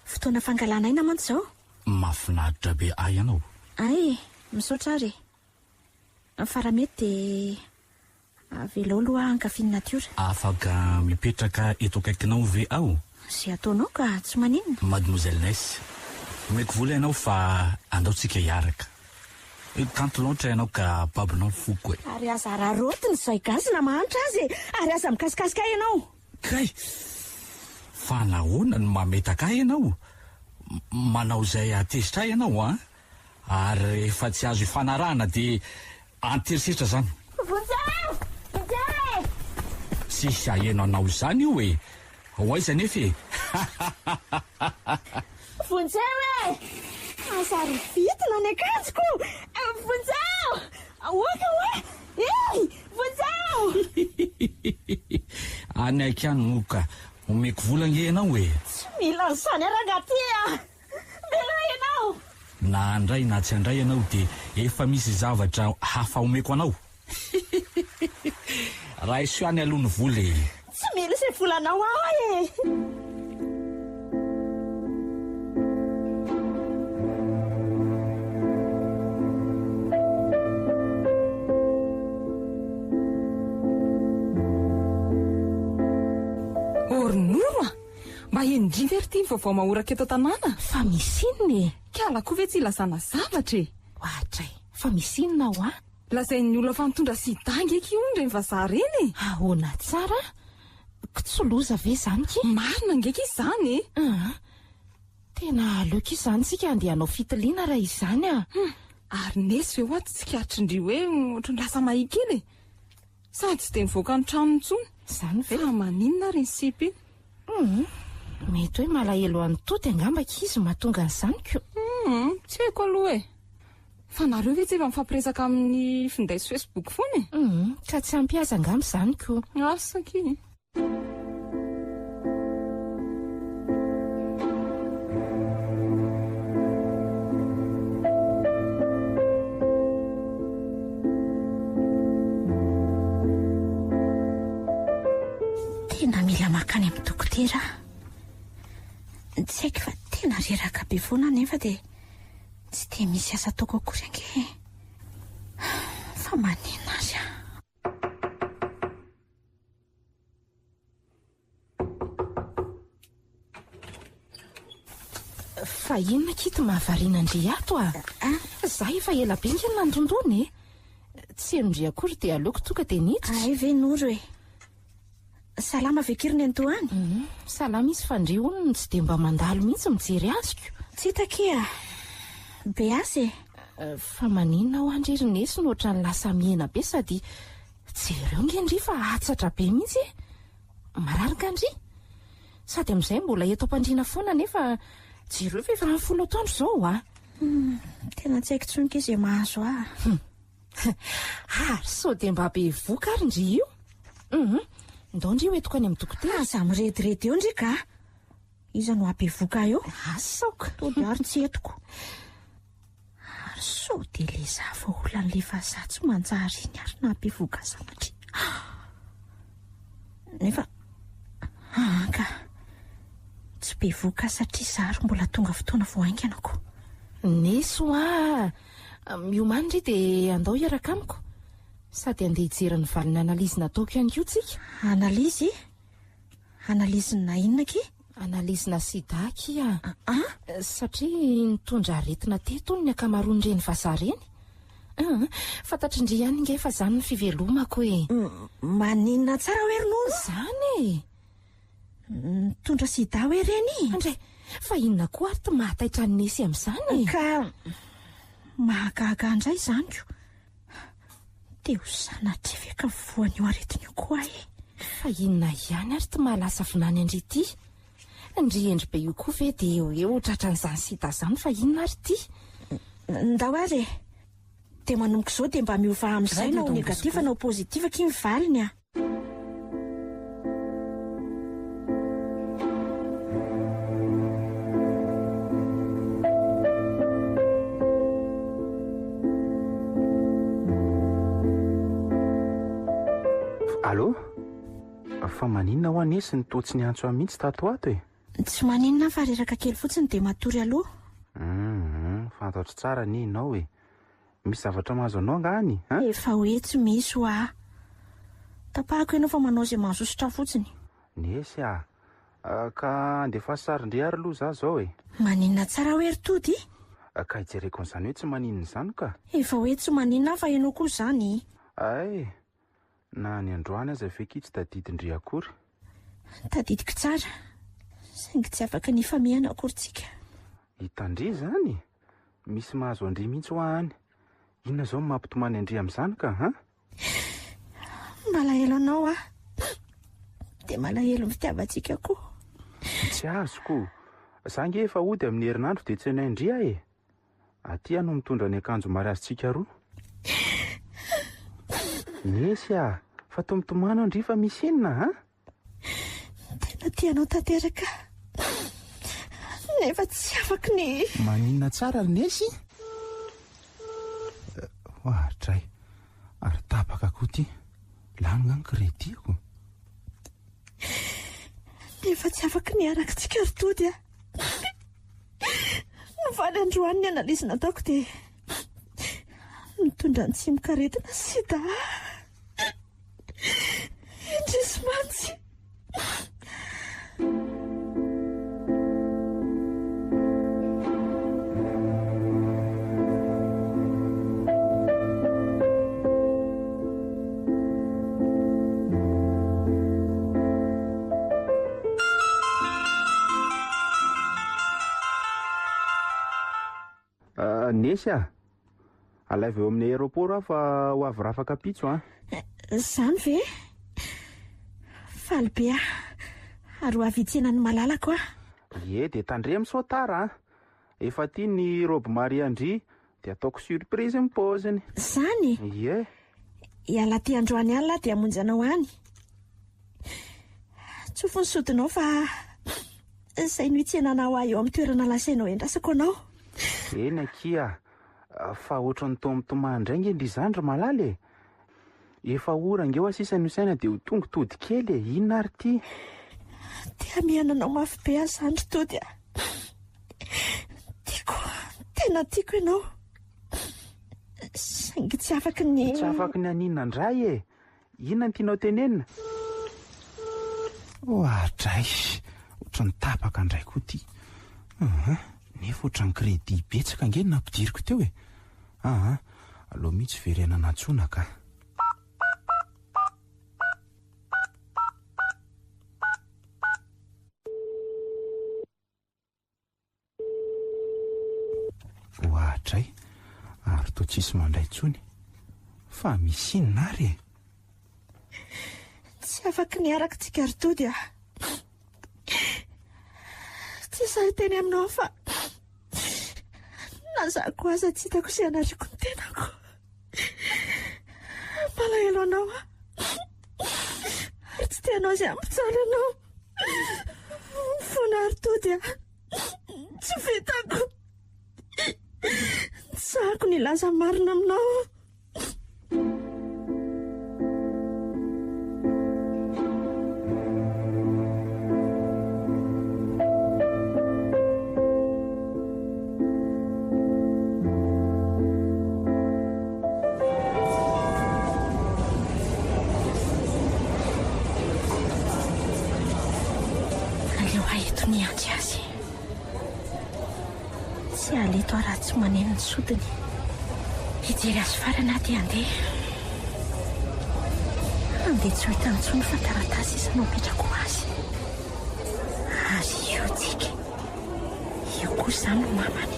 Fotoana fangalana aina mantsy izao. Mahafinaritra be ahy ianao. Hay, misaotra ary e. Fa raha mety dia avelao aloha aho hankafy ny natiora. Afaka mipetraka eto akaikinao ve aho? Izay ataonao ka, tsy maninona. Mademoiselle Ness, omeko vola ianao fa andao tsika hiaraka. Kanto loatra ianao ka babonao ny foko e. Ary aza araraotina izay gasy na mahantra aza e! Ary aza mikasikasika ahy ianao. Kay! Fa nahoana no mametaka ahy ianao? Manao izay hahatezitra ahy ianao an! Ary rehefa tsy azo ifanarahana dia an-terisetra izany. Vonjeo! Vonjeo e! Tsisy haheno anao izany io e! Ho aiza anefa e? Vonjeo e! Aza rovitina ny akanjoko! Vonjeo! Aoka hoa! Hey! Vonjeo! Any aky any moa ka! Omeko vola ange ianao e! Tsy mila an'izany aho rangahy ty a! Mila ianao! Na handray na tsy handray ianao dia efa misy zavatra hafa omeko anao. Raiso ihany aloha ny vola e! Tsy mila izay volanao aho e! Or Noro a! Mba henondry ve ry ty ny vaovao mahoraka eto an-tanàna? Fa misy inona e? Kala koa ve tsy ilazana zavatra e? Ohatray, fa misy inona hoa? Lazain'ny olona fa nitondra sida ange ki hono ireny vazaha ireny e! Ahoana tsara? K'tsy loza ve izany ki? Marina ange ki izany e! Aa! Tena aleo ki izany tsika andeha hanao fitiliana raha izany a! Hum! Ary nesy ve hoa tsy tsikaritry-ndry hoe ohatran'ny lasa mahia kely e? Sady tsy dia mivoaka ny tranony intsony. Izany ve? Fa maninona ary iny sipa iny? Hum! Mety hoe malahelo an'i Tody angamba ki izy mahatonga an'izany ko! Hum! Tsy haiko aloha e! Fa nareo ve tsy efa mifampiresaka amin'ny finday sy facebook foana e? Hum, ka tsy ampy azy angamba izany ko. Asa akia e. Tena mila mankany amin'ny dokotera aho. Tsy haiko fa tena reraka be foana aho nefa dia Tsy dia misy asa ataoko akory ange e. Fa maninona ary aho? Fa inona akia ty mahavariana an-dry ato a? Za efa ela be nge no nandondona e. Tsy henon-dry akory dia aleoko tonga dia niditra. Hay ve Noro e. Salama ve kiry nenitoa any? Hum, salama izy fa ndry hono no tsy dia mba mandalo mihitsy mijery azy ko. Tsy hita akia a! Be asa e! Fa maninona hoa ndry ry Nesy no ohatran'ny lasa mihena be sady jereo nge ndry fa hatsatra be mihitsy e! Marary nga ndry? Sady amin'izay mbola eto am-pandriana foana nefa jereo fa efa amin'ny folo atoandro izao a! Hum, tena tsy haiko intsony akia izay mahazo ahy. Hum. Ary sao dia mba bevoka ary ndry io? Hum, ndao ndry ho entiko any amin'ny dokotera. Aza mirediredy eo ndry ka! Iza no habevoka ahy eo? Asaoko. Tody ary tsy entiko. Ary sao dia le za voaolan'le vazaha tsy manjary iny ary nahabevoka sanatria. Nefa aa ka! Tsy bevoka satria za ary mbola tonga fotoana vao haingana ko. Neso a! Miomàna ry dia andao hiaraka amiko. Sady handeha hijery ny valin'ny analyse nataoko ihany koa tsika. Analyse? Analyse-na inona akia? Analyse-na sida akia. An? Satria nitondra aretina teto hono ny ankamaroan'ireny vazaha ireny. An, fantatr'ndry ihany nge fa izany ny fivelomako e. Maninona tsara hoe ry Noro? Izany e! Nitondra sida hoe ireny? Andray, fa inona koa ary ty mahataitra an'i Nesy amin'izany e? Ka mahagaga ahy indray izany ko. Te ho sanatria ve ka voan'io aretina io koa aho e? Fa inona ihany ary ty mahalasa vinany an-dry ity? Ndry hendry be io koa ve dia eo eo ho tratran'izany sida izany fa inona ary ity? Ndao ary e! Dia manomboka izao dia mba miovà amin'izay na ho negatif na ho positif akia ny valiny a! Allô? Fa maninona hoa Nesy no toa tsy niantso ahy mihitsy tato ho ato e? Tsy maninona aho fa reraka kely fotsiny dia matory aloha. Hum, fantatro tsara anie ianao e. Misy zavatra mahazo anao angaha any an? Efa hoe tsy misy hoa. Tapahako ianao fa manao izay mahasosotra fotsiny. Nesy a! Ka andefaso sarin-dry ary aloha za zao e! Maninona tsara hoe ry Tody? Ka hijereko an'izany hoe tsy maninona izany ka! Efa hoe tsy maninona aho fa ianao koa izany. Hay! Na ny androany aza ve ki tsy tadidin-dry akory? Tadidiko tsara, saingy tsy afaka ny hifamehana akory tsika. Hitan-dry izany? Misy mahazo an-dry mihitsy hoa any. Inona izao no mampitomany an-dry amin'izany ka, an? Malahelo anao aho. Dia malahelo ny fitiavantsika koa. Tsy azoko. Za nge efa hody amin'ny herinandro dia tsenain-dry aho e. Aty aho no mitondra ny akanjo mariazintsika roa. Nesy a! Fa toa mitomany aho ndry fa misy inona an? Tena tia anao tanteraka aho. Nefa tsy afaky ny. Maninona tsara ry Nesy? Oadray! Ary tapaka koa ity. Lany nga ny crédit-ko. Nefa tsy afaky ny hiaraka tsika ry Tody a. Nivaly androany ny analyse nataoko dia nitondra ny tsimokaretina sida. Indrisy mantsy. Ah, Nesy ah! Alaivo eo amin'ny aéroport aho fa ho avy rafakapitso an! Izany ve? Faly be aho ary ho avy hitsena ny malalako aho. Ie, dia tandremo sao tara an! Efa aty ny robe marian-dry dia ataoko surprise ny paoziny. Izany? Ie. Hiala aty androany alina aho dia hamonjy anao any. Tsofy ny sodinao fa izay no hitsenanao ahy eo amin'ny toerana lasainao hiandrasako anao. Eny akia, fa ohatran'ny toa mitomany indray nge ndry izany ry malala e! Efa ora ange hoa sisa no isaina dia ho tonga tody kely e! Inona ary ity? Te hamehana anao mafy be aho izany ry Tody a! Tiako, tena tiako ianao. Saingy tsy afaky ny... Tsy afaky ny haninona indray e! Inona no tianao tenenina? Oadray! Ohatran'ny tapaka indray koa ity. Aa, nefa ohatran'ny crédit betsaka ange no nampidiriko teo e! Aa, aleo mihitsy verenana antsoina ka. Oadray, ary toa tsisy mandray intsony. Fa misy inona ary e? Tsy afaky ny hiaraka tsika ry Tody a. Tsy sahy hiteny aminao fa na za koa aza tsy hitako izay hanariako ny tenako. Malahelo anao aho. Ary tsy te hanao izay hampijaly anao. Mifona ry Tody a. Tsy vitako. Tsy sahako ny hilaza ny marina aminao. Aleo ahy eto ny hiandry azy. Tsy hiala eto aho raha tsy maneno ny sodiny. Hijery azy farany aho dia handeha. Handeha tsy ho hitany intsony fa taratasy sisa no apetrako ho azy. Ary io Tsiky, io koa izany no mamany.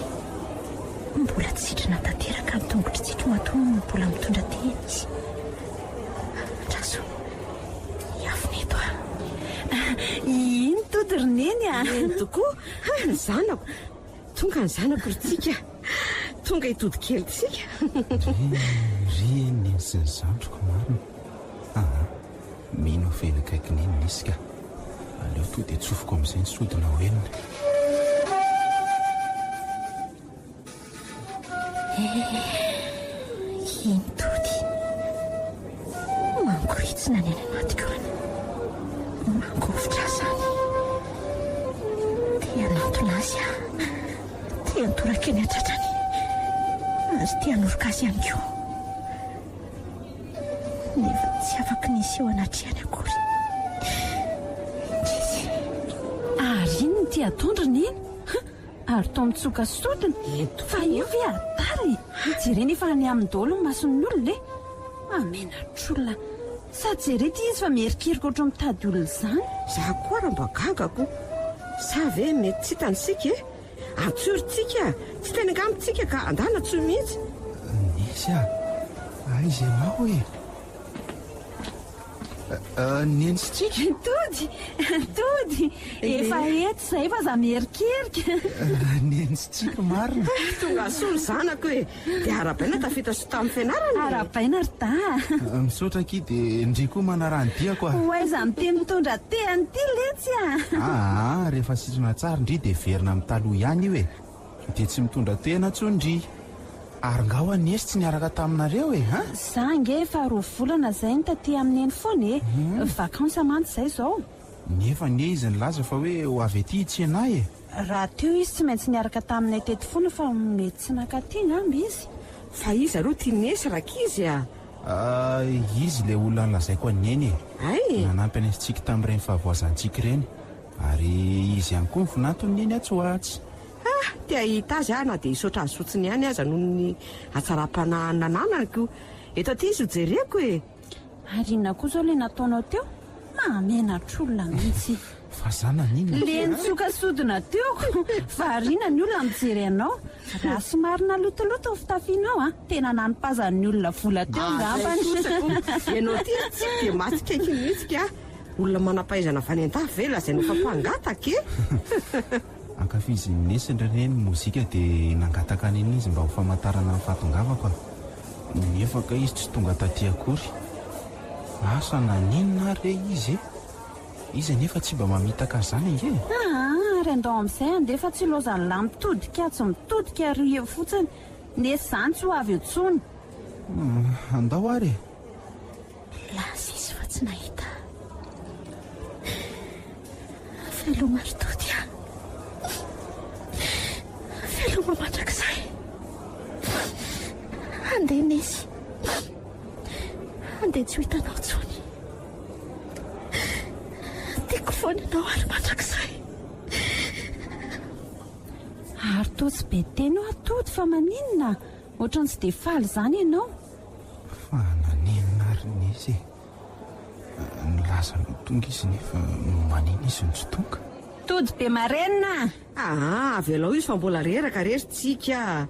Mbola tsy sitrana tanteraka ny tongotr'i Tsiky matoa mbola mitondra tehina izy. Andraso, hiafina eto aho. Iny tody ry Neny a! Eny tokoa, ha, ny zanako. Tonga ny zanako ry Tsika. Tonga i Tody kelintsika. Ry, ry Neny sy ny zandriko marina. Aa, mino aho fa eny akaiky Neny nisy ka. Aleo tonga dia tsofiko amin'izay ny sodina ho henony. Eh, iny Tody. Mangorintsina ny any anatiko any. Mangovitra ahy izany. Te hanantona azy aho. Te hantoraka eny an-tratrany. Ary te hanoroka azy ihany koa. Nefa tsy afaky ny hiseho anatrehany akory. Indrisy. Ary inona ity ataon-dry Neny? Ary toa mitsoka sodina. Fa io ve adala e? Jerena efa any aminy daholo ny mason'ny olona e! Mahamenatr'olona. Sady jereo ity izy fa mierikerika ohatran'ny mitady olona izany. Za koa ary mba gaga ko! Sa ve mety tsy hitan'isika e? Antsoy ry Tsiky a! Tsy teny angamba Tsiky ka andana antsoy mihitsy. Nesy a! Aiza ianao e? Neny sy Tsiky? Tody! Tody! Efa eto izay fa aza mierikerika. Neny sy Tsiky marina. Tonga soa ny zanako e! Dia arahabaina tafita soa tamin'ny fianarana e! Arahabaina ry Da a! Misaotra akia dia ndry koa manaraha ny diako a! Ho aiza amin'ity mitondra tehana ity letsy a! Aa, rehefa sitrana tsara ndry dia verina amin'ny taloha ihany io e! Dia tsy mitondra tehana intsony ndry! Ary nga hoa Nesy tsy niaraka taminareo e! An? Za ange efa roa volana zay no taty amin'i Neny foana e! Vacances mantsy zay zao. Nefa anie izy nilaza fa hoe ho avy aty hitsena ahy e! Raha teo izy tsy maintsy niaraka taminay teto foana fa mety tsy nankaty angamba izy. Fa iza aloha ity Nesy rankizy a? Ah, izy ilay olona nolazaiko an'i Neny e! Hay! Nanampy anay sy Tsiky tamin'ireny fahavoazan'i Tsiky ireny. Ary izy ihany koa ny vinanton'i Neny atsy ho atsy. Ah! Te hahita azy aho na dia hisaotra azy fotsiny ihany aza noho ny hatsaram-panahy nananako. Eto aty izy ho jereko e! Ary inona koa izao ilay nataonao teo? Mahamenatr'olona mihitsy. Fa za naninona? Le nitsoka sodina teo ko! Variana ny olona mijery anao. Raha somary nalotoloto ny fitafianao an, tena nanipazan'ny olona vola teo angambany. Zay kosa ko! Ianao ity ry Tsiky dia mahatsikaiky mihitsy ka! Olona manam-pahaizana avy any an-dafy ve lazainao fa mpangataka e? Ankafizin'i Nesy ry reny ny mozika dia nangataka an'iny izy mba ho famantarana ny fahatongavako a! Nefa kay izy tsy tonga taty akory. Asa naninona ary re izy e? Izy anefa tsy mba mamitaka azy izany ange e! Aa ary andao amin'izay handeha fa tsy ilaozan'lah mitodika atsy mitodika ary eo fotsiny. Nesy izany tsy ho avy eo intsony. Andao ary e! Lasa izy fa tsy nahita. Veloma ry Tody a. Veloma mandrakizay. Andeha Nesy. Andeha tsy ho hitanao intsony. Tiako foana ianao ary mandrakizay. Ary toa tsy be teny hoa Tody fa maninona? Ohatran'ny tsy dia faly izany ianao. Fa naninona ary Nesy e? Nilaza ny ho tonga izy nefa manina izy no tsy tonga? Tody be marenina a! Aa, avelao izy fa mbola reraka re ry Tsiky a!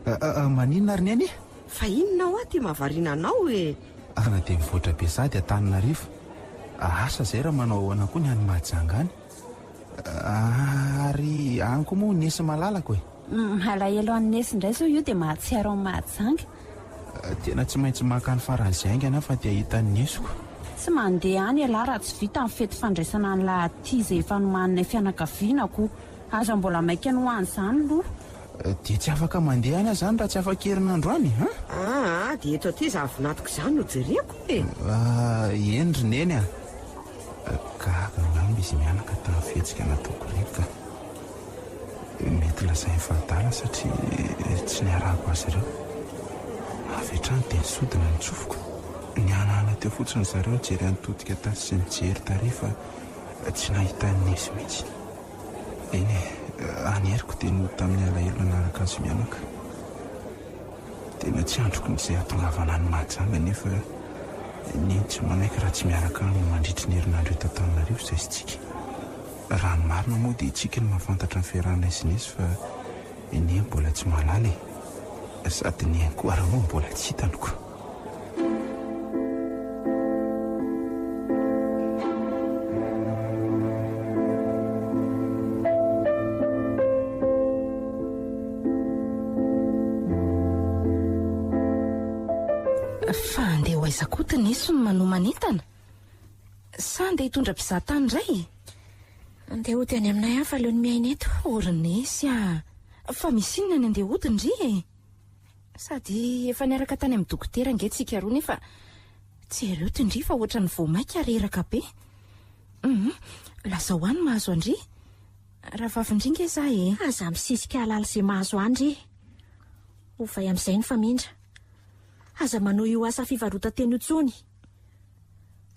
Maninona ary Neny e? Fa inona hoa ty mahavariana anao e? Ana dia mivoatra be sady Antananarivo. Asa izay raha manao ahoana koa ny any Mahajanga any. Ary any koa moa Nesy malalako e! Malahelo an'i Nesy indray izao io dia mahatsiaro an'i Mahajanga. Tena tsy maintsy maka ny faran'izay haingana aho fa te hahita an'i Nesiko. Tsy mandeha any ialahy raha tsy vita ny fety fandraisana an'lah aty izay efa nomaninay fianakaviana ko. Aza mbola maika ny ho any izany loha. Dia tsy afaka mandeha any aho izany raha tsy afaka herinandro any an? Aa, dia eto aty izany vinantoko izany no jereko e! Eny ry Neny a! Gaga angamba izy mianaka tamin'ny fihetsika nataoko ireny ka. Mety lazainy fa adala satria tsy niarahako azy ireo. Avy hatrany dia nisodina ny tsofiko. Nihanahana teo fotsiny zareo nijery an'i Todika tatsy sy nijery tary fa tsy nahita an'i Nesy mihitsy. Eny e, any heriko dia nody tamin'ny alahelo nanaraka azy mianaka. Tena tsy andriko ny izay hahatongavana any Mahajanga nefa Neny tsy manaiky raha tsy miaraka aminy mandritry ny herinandro eto Antananarivo izay sy Tsiky. Raha ny marina moa dia i Tsiky no mahafantatra ny fiarahanay sy Nesy fa i Neny mbola tsy mahalala e! Sady Neny koa ary moa mbola tsy hitany ko! Fa andeha ho aiza koa ty Neso no manomana entana? Sa andeha hitondra mpizaha tany indray e? Andeha hody any aminay aho fa leo ny miaina eto. O ry Nesy a! Fa misy inona ny andeha hody ndry e? Sady efa niaraka tany amin'ny dokotera ange tsika roa nefa jereo ty ndry fa ohatran'ny vao maika reraka be. Hum, lazao ahy ny mahazo an-dry. Rahavavin-dry nge za e. Aza misisika hahalala izay mahazo ahy ndry. Ovay amin'izay ny famindra. Aza manohy io asa fivarotan-tena io intsony.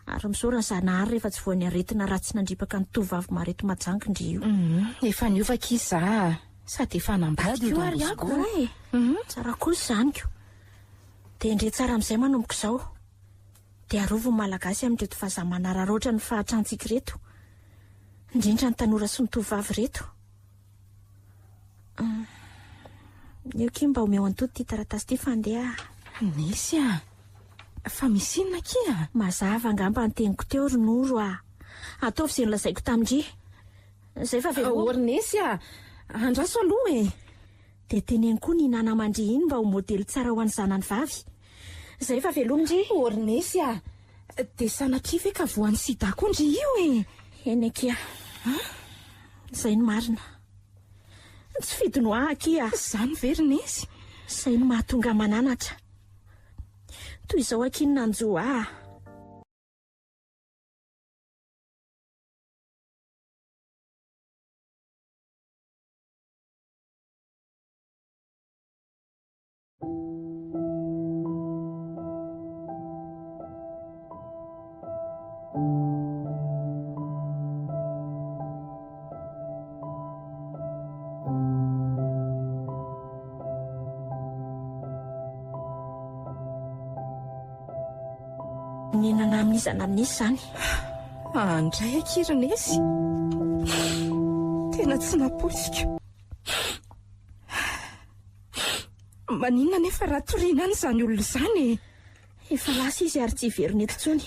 Ary misaora ny Zanahary rehefa tsy voan'ny aretina ratsy nandripaka ny tovovavy maro eto Majanga ndry io. Hum, efa niova akia za a. Sady efa hanambady koa ary ako. Ay e, tsara kosa izany ko. Dia ndre tsara amin'izay manomboka izao. Dia arovy ny Malagasy amin'ireto vazaha manararaotra ny fahatrantsika ireto. Indrindra ny tanora sy ny tovovavy ireto. Eo akia mba omeo an'i Tody ity taratasy ity fa andeha aho. Nesy a! Fa misy inona akia? Mazava angamba ny teniko teo ry Noro a! Ataovy izay nolazaiko tamin-dry. Izay fa veloma. Ô ry Nesy a! Andraso aloha e! Dia teneno koa ny nana aman-dry iny mba ho modely tsara ho an'ny zanany vavy. Izay fa veloma ndry. Ô ry Nesy a! Dia sanatria ve ka voan'ny sida koa ndry io e? Eny akia. Izay no marina. Tsy fidiny ho ahy akia. Izany ve ry Nesy? Izay no mahatonga mananatra. Toy izao akia ny nanjo ahy. Nenana amin'iza na amin'iza izany. Andray akia ry Nesy. Tena tsy nampoiziko. Maninona anefa raha toriana any izany olona izany e? Efa lasa izy ary tsy hiverina eto intsony.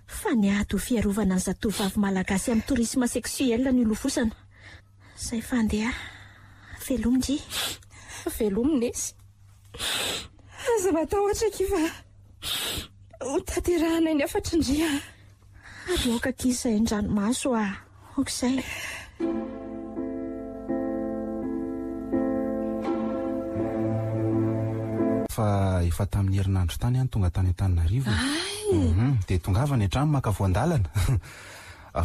Fa ny ady ho fiarovana ny zatovovavy malagasy amin'ny tourisme sexuel no ilofosana. Izay fa andeha. Velomy ndry. Velomy Nesy. Aza matahotra akia fa ho tanterahanay ny hafatry ndry a. Ary aoka akia izay an-dranomaso a. Aoka izay. Fa efa tamin'ny herinandro tany aho no tonga tany Antananarivo e. Ay! Dia tongava any an-trano maka voan-dalana.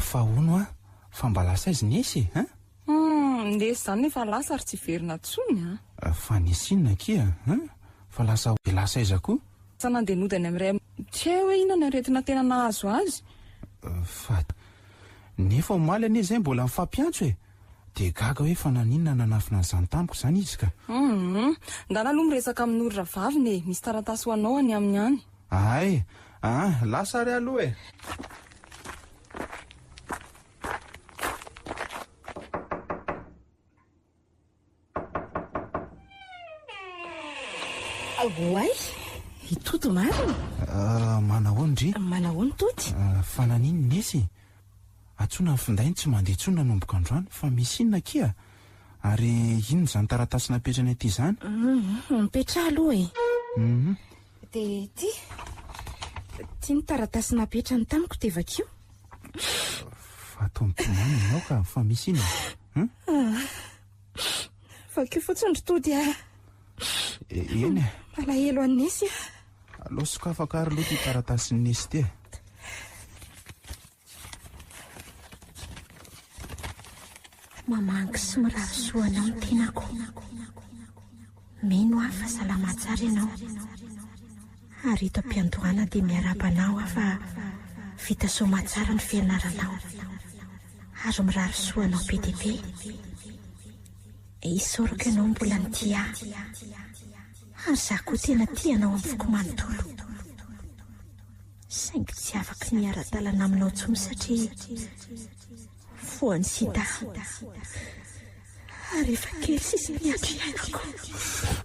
Fa hono aho, fa mba lasa aiza i Nesy e? Hein? Hum, Nesy izany efa lasa ary tsy hiverina intsony an. Fa nisy inona akia? Hein? Fa lasa dia lasa aiza koa? Lasa nandeha nody any amin'ny ray am-. Tsy hay hoe inona ny aretina tena nahazo azy. Fa nefa omaly anie izay mbola nifampiantso e! Dia gaga hoe fa naninona nanafina an'izany tamiko izany izy ka. Hum, ndana aloha miresaka amin'i Noro rahavaviny e, misy taratasy ho anao any aminy any. Hay, ah, lasa ary aloha e! Oay! I Tody marina? Ah, manahoana ndry? Manahoana Tody? Ah, fa naninona Nesy e? Antsoina ny findainy tsy mandeha intsony nanomboka androany fa misy inona akia? Ary inona izany taratasy napetrany aty izany? Mipetraha aloha e. Mhm. Dia ity. Ity ny taratasy napetrany tamiko dia vakio. Fa toa mitomany ianao ka, fa misy inona? Hum? Vakio fotsiny ry Tody a. Eny e. Malahelo an'i Nesy aho. Aleo sokafako ary aloha ity taratasin'i Nesy ity e. Mamangy sy mirary soa anao ny tenako. Mino aho fa salama tsara ianao. Ary eto am-piandohana dia miarahaba anao aho fa vita soamatsara ny fianaranao. Ary mirary soa anao be dia be. Isaorako ianao mbola nitia ahy. Ary izaho koa tena tia anao amin'ny foko manontolo. Saingy tsy afaka ny hiara-dalana aminao intsony satria voan'ny sida. Ary efa kely sisa ny andro iainako.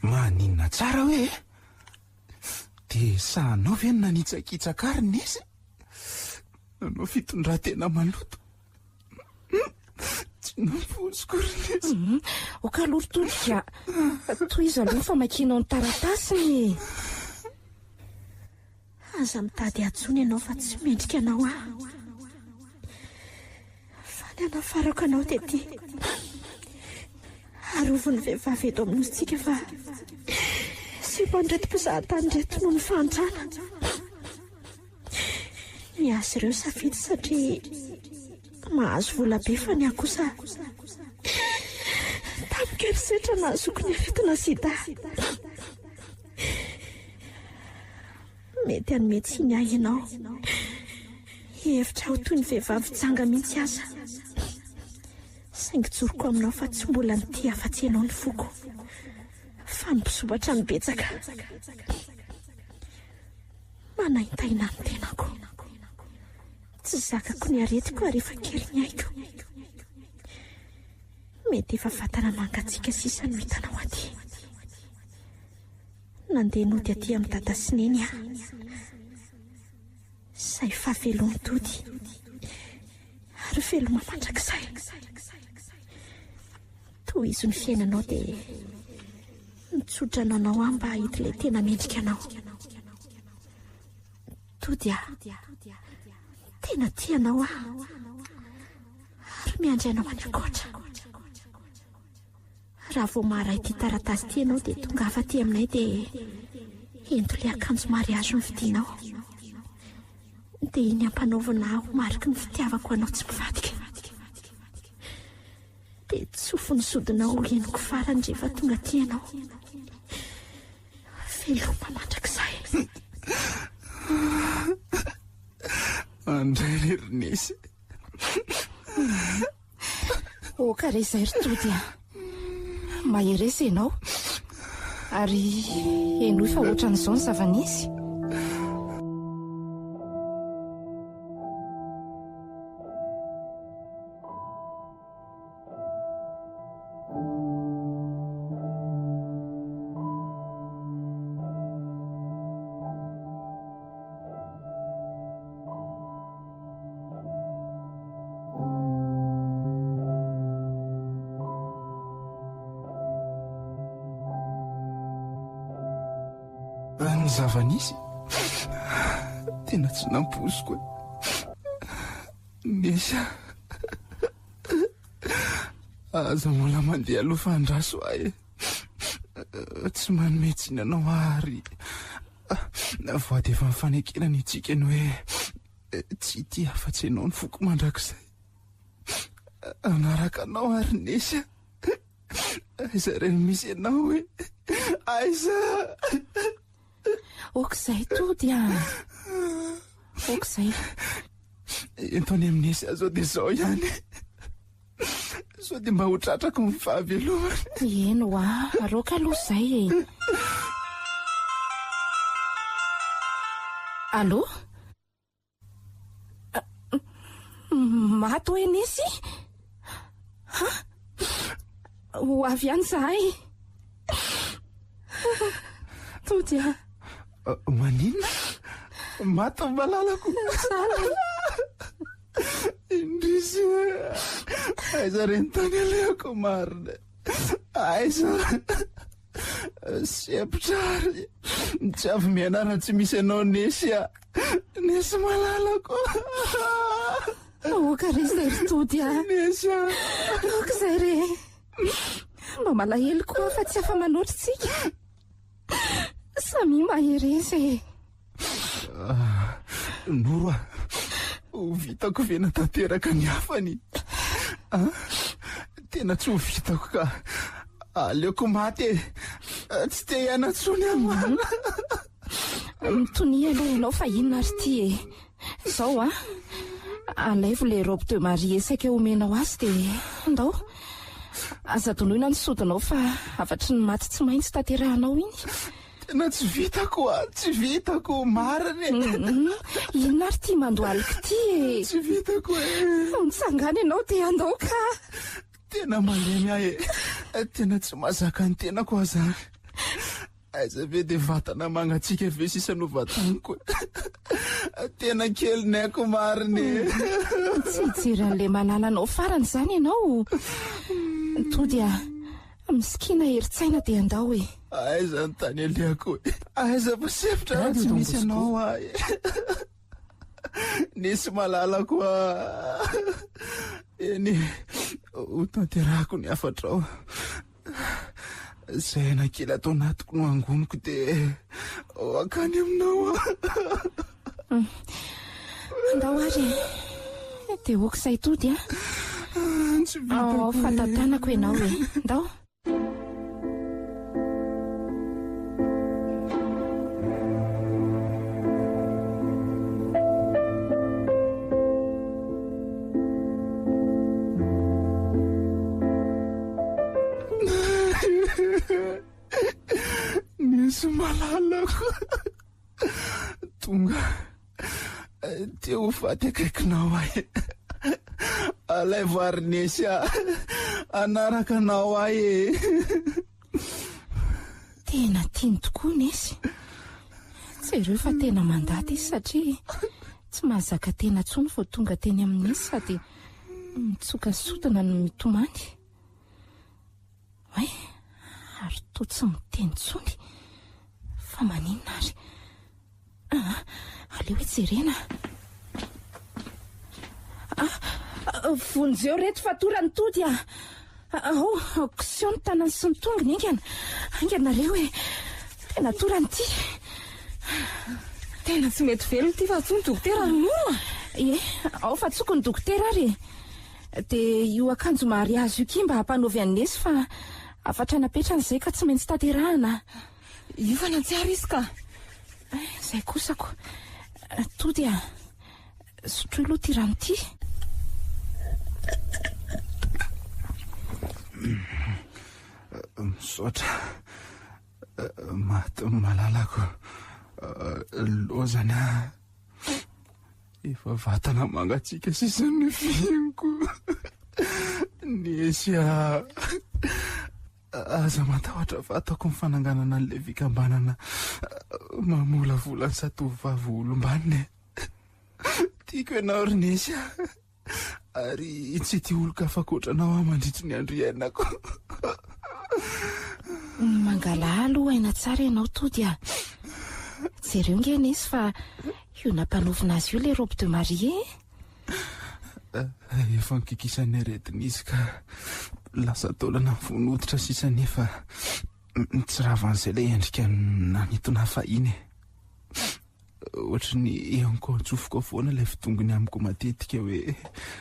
Maninona tsara hoe e? Dia sahanao ve ny nanitsakitsaka ahy ry Nesy? Nanao fitondran-tena maloto. Tsy nampoiziko ry Nesy. Aoka aloha ry Tolika. Tohizo aloha ny famakianao ny taratasiny e. Aza mitady ahy intsony ianao fa tsy mendrika anao aho. Fa ny hanafarako anao dia ity. Arovy ny vehivavy eto amin'ny nosintsika fa sipan'ireto mpizahatany ireto noho ny fahantrana. Ny azy ireo safidy satria mahazo vola be fa ny ahy kosa tamin-kerisetra nahazoako ny aretina sida. Mety hanome tsiny ahy ianao. Hihevitra aho toy ny vehivavy janga mihitsy aza. Saingy tsoriko aminao fa tsy mbola nitia afa-tsy ianao ny foko. Fa ny mpisobatra no betsaka. Manaintaina ny tenako. Tsy zakako ny aretiko ary efa kely ny aiko. Mety efa vatana mangatsiaka sisa no hitanao aty. Nandeha nody aty amin'i Dada sy Neny aho. Izay fahavelon'ny tody. Ary veloma mandrakizay. Tohizo ny fiainanao dia mitsodrano anao aho mba hahita ilay tena mendrika anao. Tody aho. Tena tia anao aho. Ary miandry anao any ankoatra. Raha vao maharay ity taratasy ity ianao dia tongava aty aminay dia ento ilay akanjo mariazy novidianao. Dia iny ampanaovina ahy ho mariky ny fitiavako anao tsy mivadika. Dia tsofy ny sodinao ho henoko farany rehefa tonga aty ianao. Veloma mandrakizay. Andray re ry Nesy. Oka re izay ry Tody a. Mahereza ianao. Ary henoy fa ohatran'izao ny zava-nisy. Ny zava-nisy tena tsy nampoiziko e. Nisy aza mbola mandeha aloha fa andraso ahy e. Tsy manome tsiny anao aho ary voady efa nifanekena ny antsika ny hoe tsy hitia afa-tsy ianao ny foko mandrakizay. Hanaraka anao ary Nesy a. Aiza re no misy ianao e? Aiza? Ok izay Tody a. Ok izay. Ento any amin'i Nesy aho zao dia izao ihany. Sao dia mba ho tratrako ny fahavelomana. Eny hoa, aroaka aloha izay e. Allô? Maty hoe Nesy? Ha? Ho avy ihany izahay. Tody a. Maninona? Maty ny malalako. Sahala. Indrisy e! Aiza re ny tany alehako marina? Aiza? Sempotra ary tsy avy mianara tsy misy anao Nesy a! Nesy malalako! Aoka re izay ry Tody a! Nesy a! Aoka izay re! Mba malahelo koa fa tsy afa-manoatra isika. Samia mahereza e! Ah, Noro a, ho vitako ve na tanteraka ny hafany? Ah, tena tsy ho vitako ka. Aleoko maty e. Tsy te hiaina intsony aho. Mhm. Mitonia aloha ianao fa inona ary ity e? Izao a, alaivo ilay robe de mariée saika omenao azy dia andao. Aza donoina ny sodinao fa hafatry ny maty tsy maintsy tanterahanao iny. Tena tsy vitako a, tsy vitako, marina e. Inona ary ity mandohalika ity e? Tsy vitako e. Mitsangana ianao dia andao ka. Tena malemy aho e. Tena tsy mahazaka ny tenako aho zany. Aiza ve dia vatana mangatsiaka ve sisa no vataniko e. Tena kely ny aiko marina e. Tsy hijery an'ilay malalanao farany izany ianao. Tody a. Misikina herin-tsaina dia andao e. Aiza ny tany alehako e? Aiza fa sefotra raha tsy misy anao aho e. Nisy malalako ah. Eny, ho tanterahako ny hafatrao. Izay aina kely ato anatiko no angoniko dia ho hankany aminao aho. Andao ary e. Dia ok izay tody a. Tsy vitako Ao e. fa tantanako ianao e. Ndao. Nisy malalako. Tonga te ho faty akaikinao ahy. Alaivo ary Nesy a. Hanaraka anao aho e. Tena tiany tokoa Nesy. Jereo fa tena mandady izy satria tsy mahazaka tena intsony vao tonga teny amin'i Nesy sady mitsoka sodina no mitomany. Oay, ary toa tsy miteny intsony. Fa maninona ary? Ah, aleo hoe jerena. Ah, vonjeo reto fa torany tody ah. Ao, koseho ny tanany sy ny tongony haingana. Haingana nareo e. Tena torany ity. Tena tsy mety velona ity fa antsoy ny dokotera ry Noro a. Ie, ao fa antsoko ny dokotera ary e. Dia io akanjo mariazy io kia mba ampanaovy an'i Nesy fa hafatra napetrany izay ka tsy maintsy tanterahana. Io fa nantsiary izy ka. Izay kosa ko. Tody a. Sotroy aloha ity rano ity. Misaotra. Maty malalako. Lozana. Efa vatana mangatsiaka sisa ny fihiniko. Nesy a. Aza matahotra fa ataoko ny fananganana an'ilay fikambanana mamolavola ny zatovovavy ho olom-banona e. Tiako ianao ry Nesy a. Ary tsy tia olon-kafa ankoatra anao aho mandritry ny andro iainako. Mangalà aloha aina tsara ianao Tody a. Jereo nge Nesy fa io nampanaovina azy io ilay robe de mariée e. Efa nikikisan'ny aretina izy ka lasa taolana vonoditra sisa nefa tsy ravan'izay ilay endrika nanintona ahy fahiny e. Ohatry ny henoko antsofoka foana ilay fitongony amiko matetika hoe.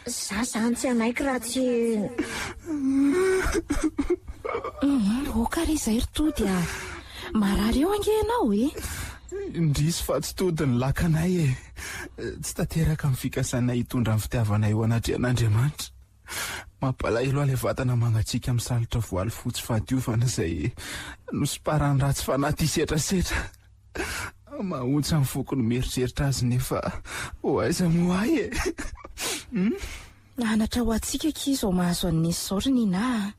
Za zany tsy hanaiky raha tsy. Oka re izay ry Tody a! Marary eo ange ianao e! Indrisy fa tsy tody ny lakanay e! Tsy tanteraka ny fikasanay hitondra ny fitiavanay eo anatrehan'Andriamanitra. Mampalahelo ahy ilay vatana mangatsiaka misalotra voaly fotsy fahadiovana izay nosiparan'ny ratsy fanahy tia setrasetra. Mahaontsa ny foko ny mieritreritra azy nefa ho aiza moa ahy e! Hum? Anatra ho antsika akia izao mahazo an'i Nesy izao ry Nina a!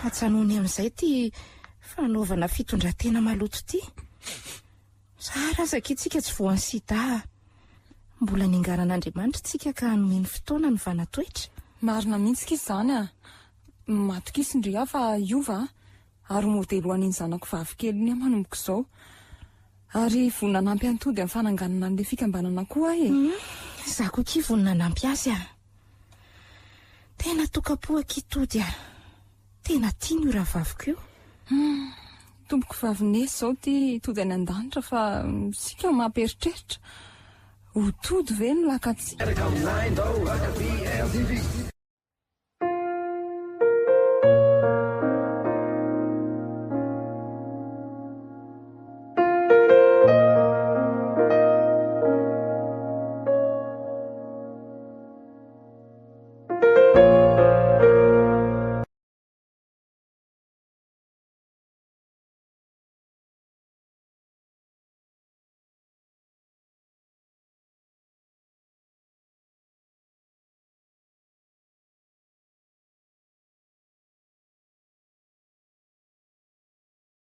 Ajanony amin'izay ity fanaovana fitondran-tena maloto ity. Zara aza akia tsika tsy voan'ny sida a! Mbola niangaran'Andriamanitra tsika ka nomeny fotoana hanovana toetra. Marina mihitsy akia izany a! Matokisa ndry aho fa hiova a! Ary ho modely ho an'iny zanako vavy kely iny aho manomboka izao. Ary vonona hanampy an'i Tody amin'ny fananganana an'ilay fikambanana koa aho e! Hum, izaho koa akia vonona hanampy azy a! Tena tokam-po akia Tody a! Tena tiany io rahavaviko io. Hum, tompoko vavy Nesy izao ity Tody any an-danitra fa isika mampieritreritra. Ho Tody ve no lakantsika?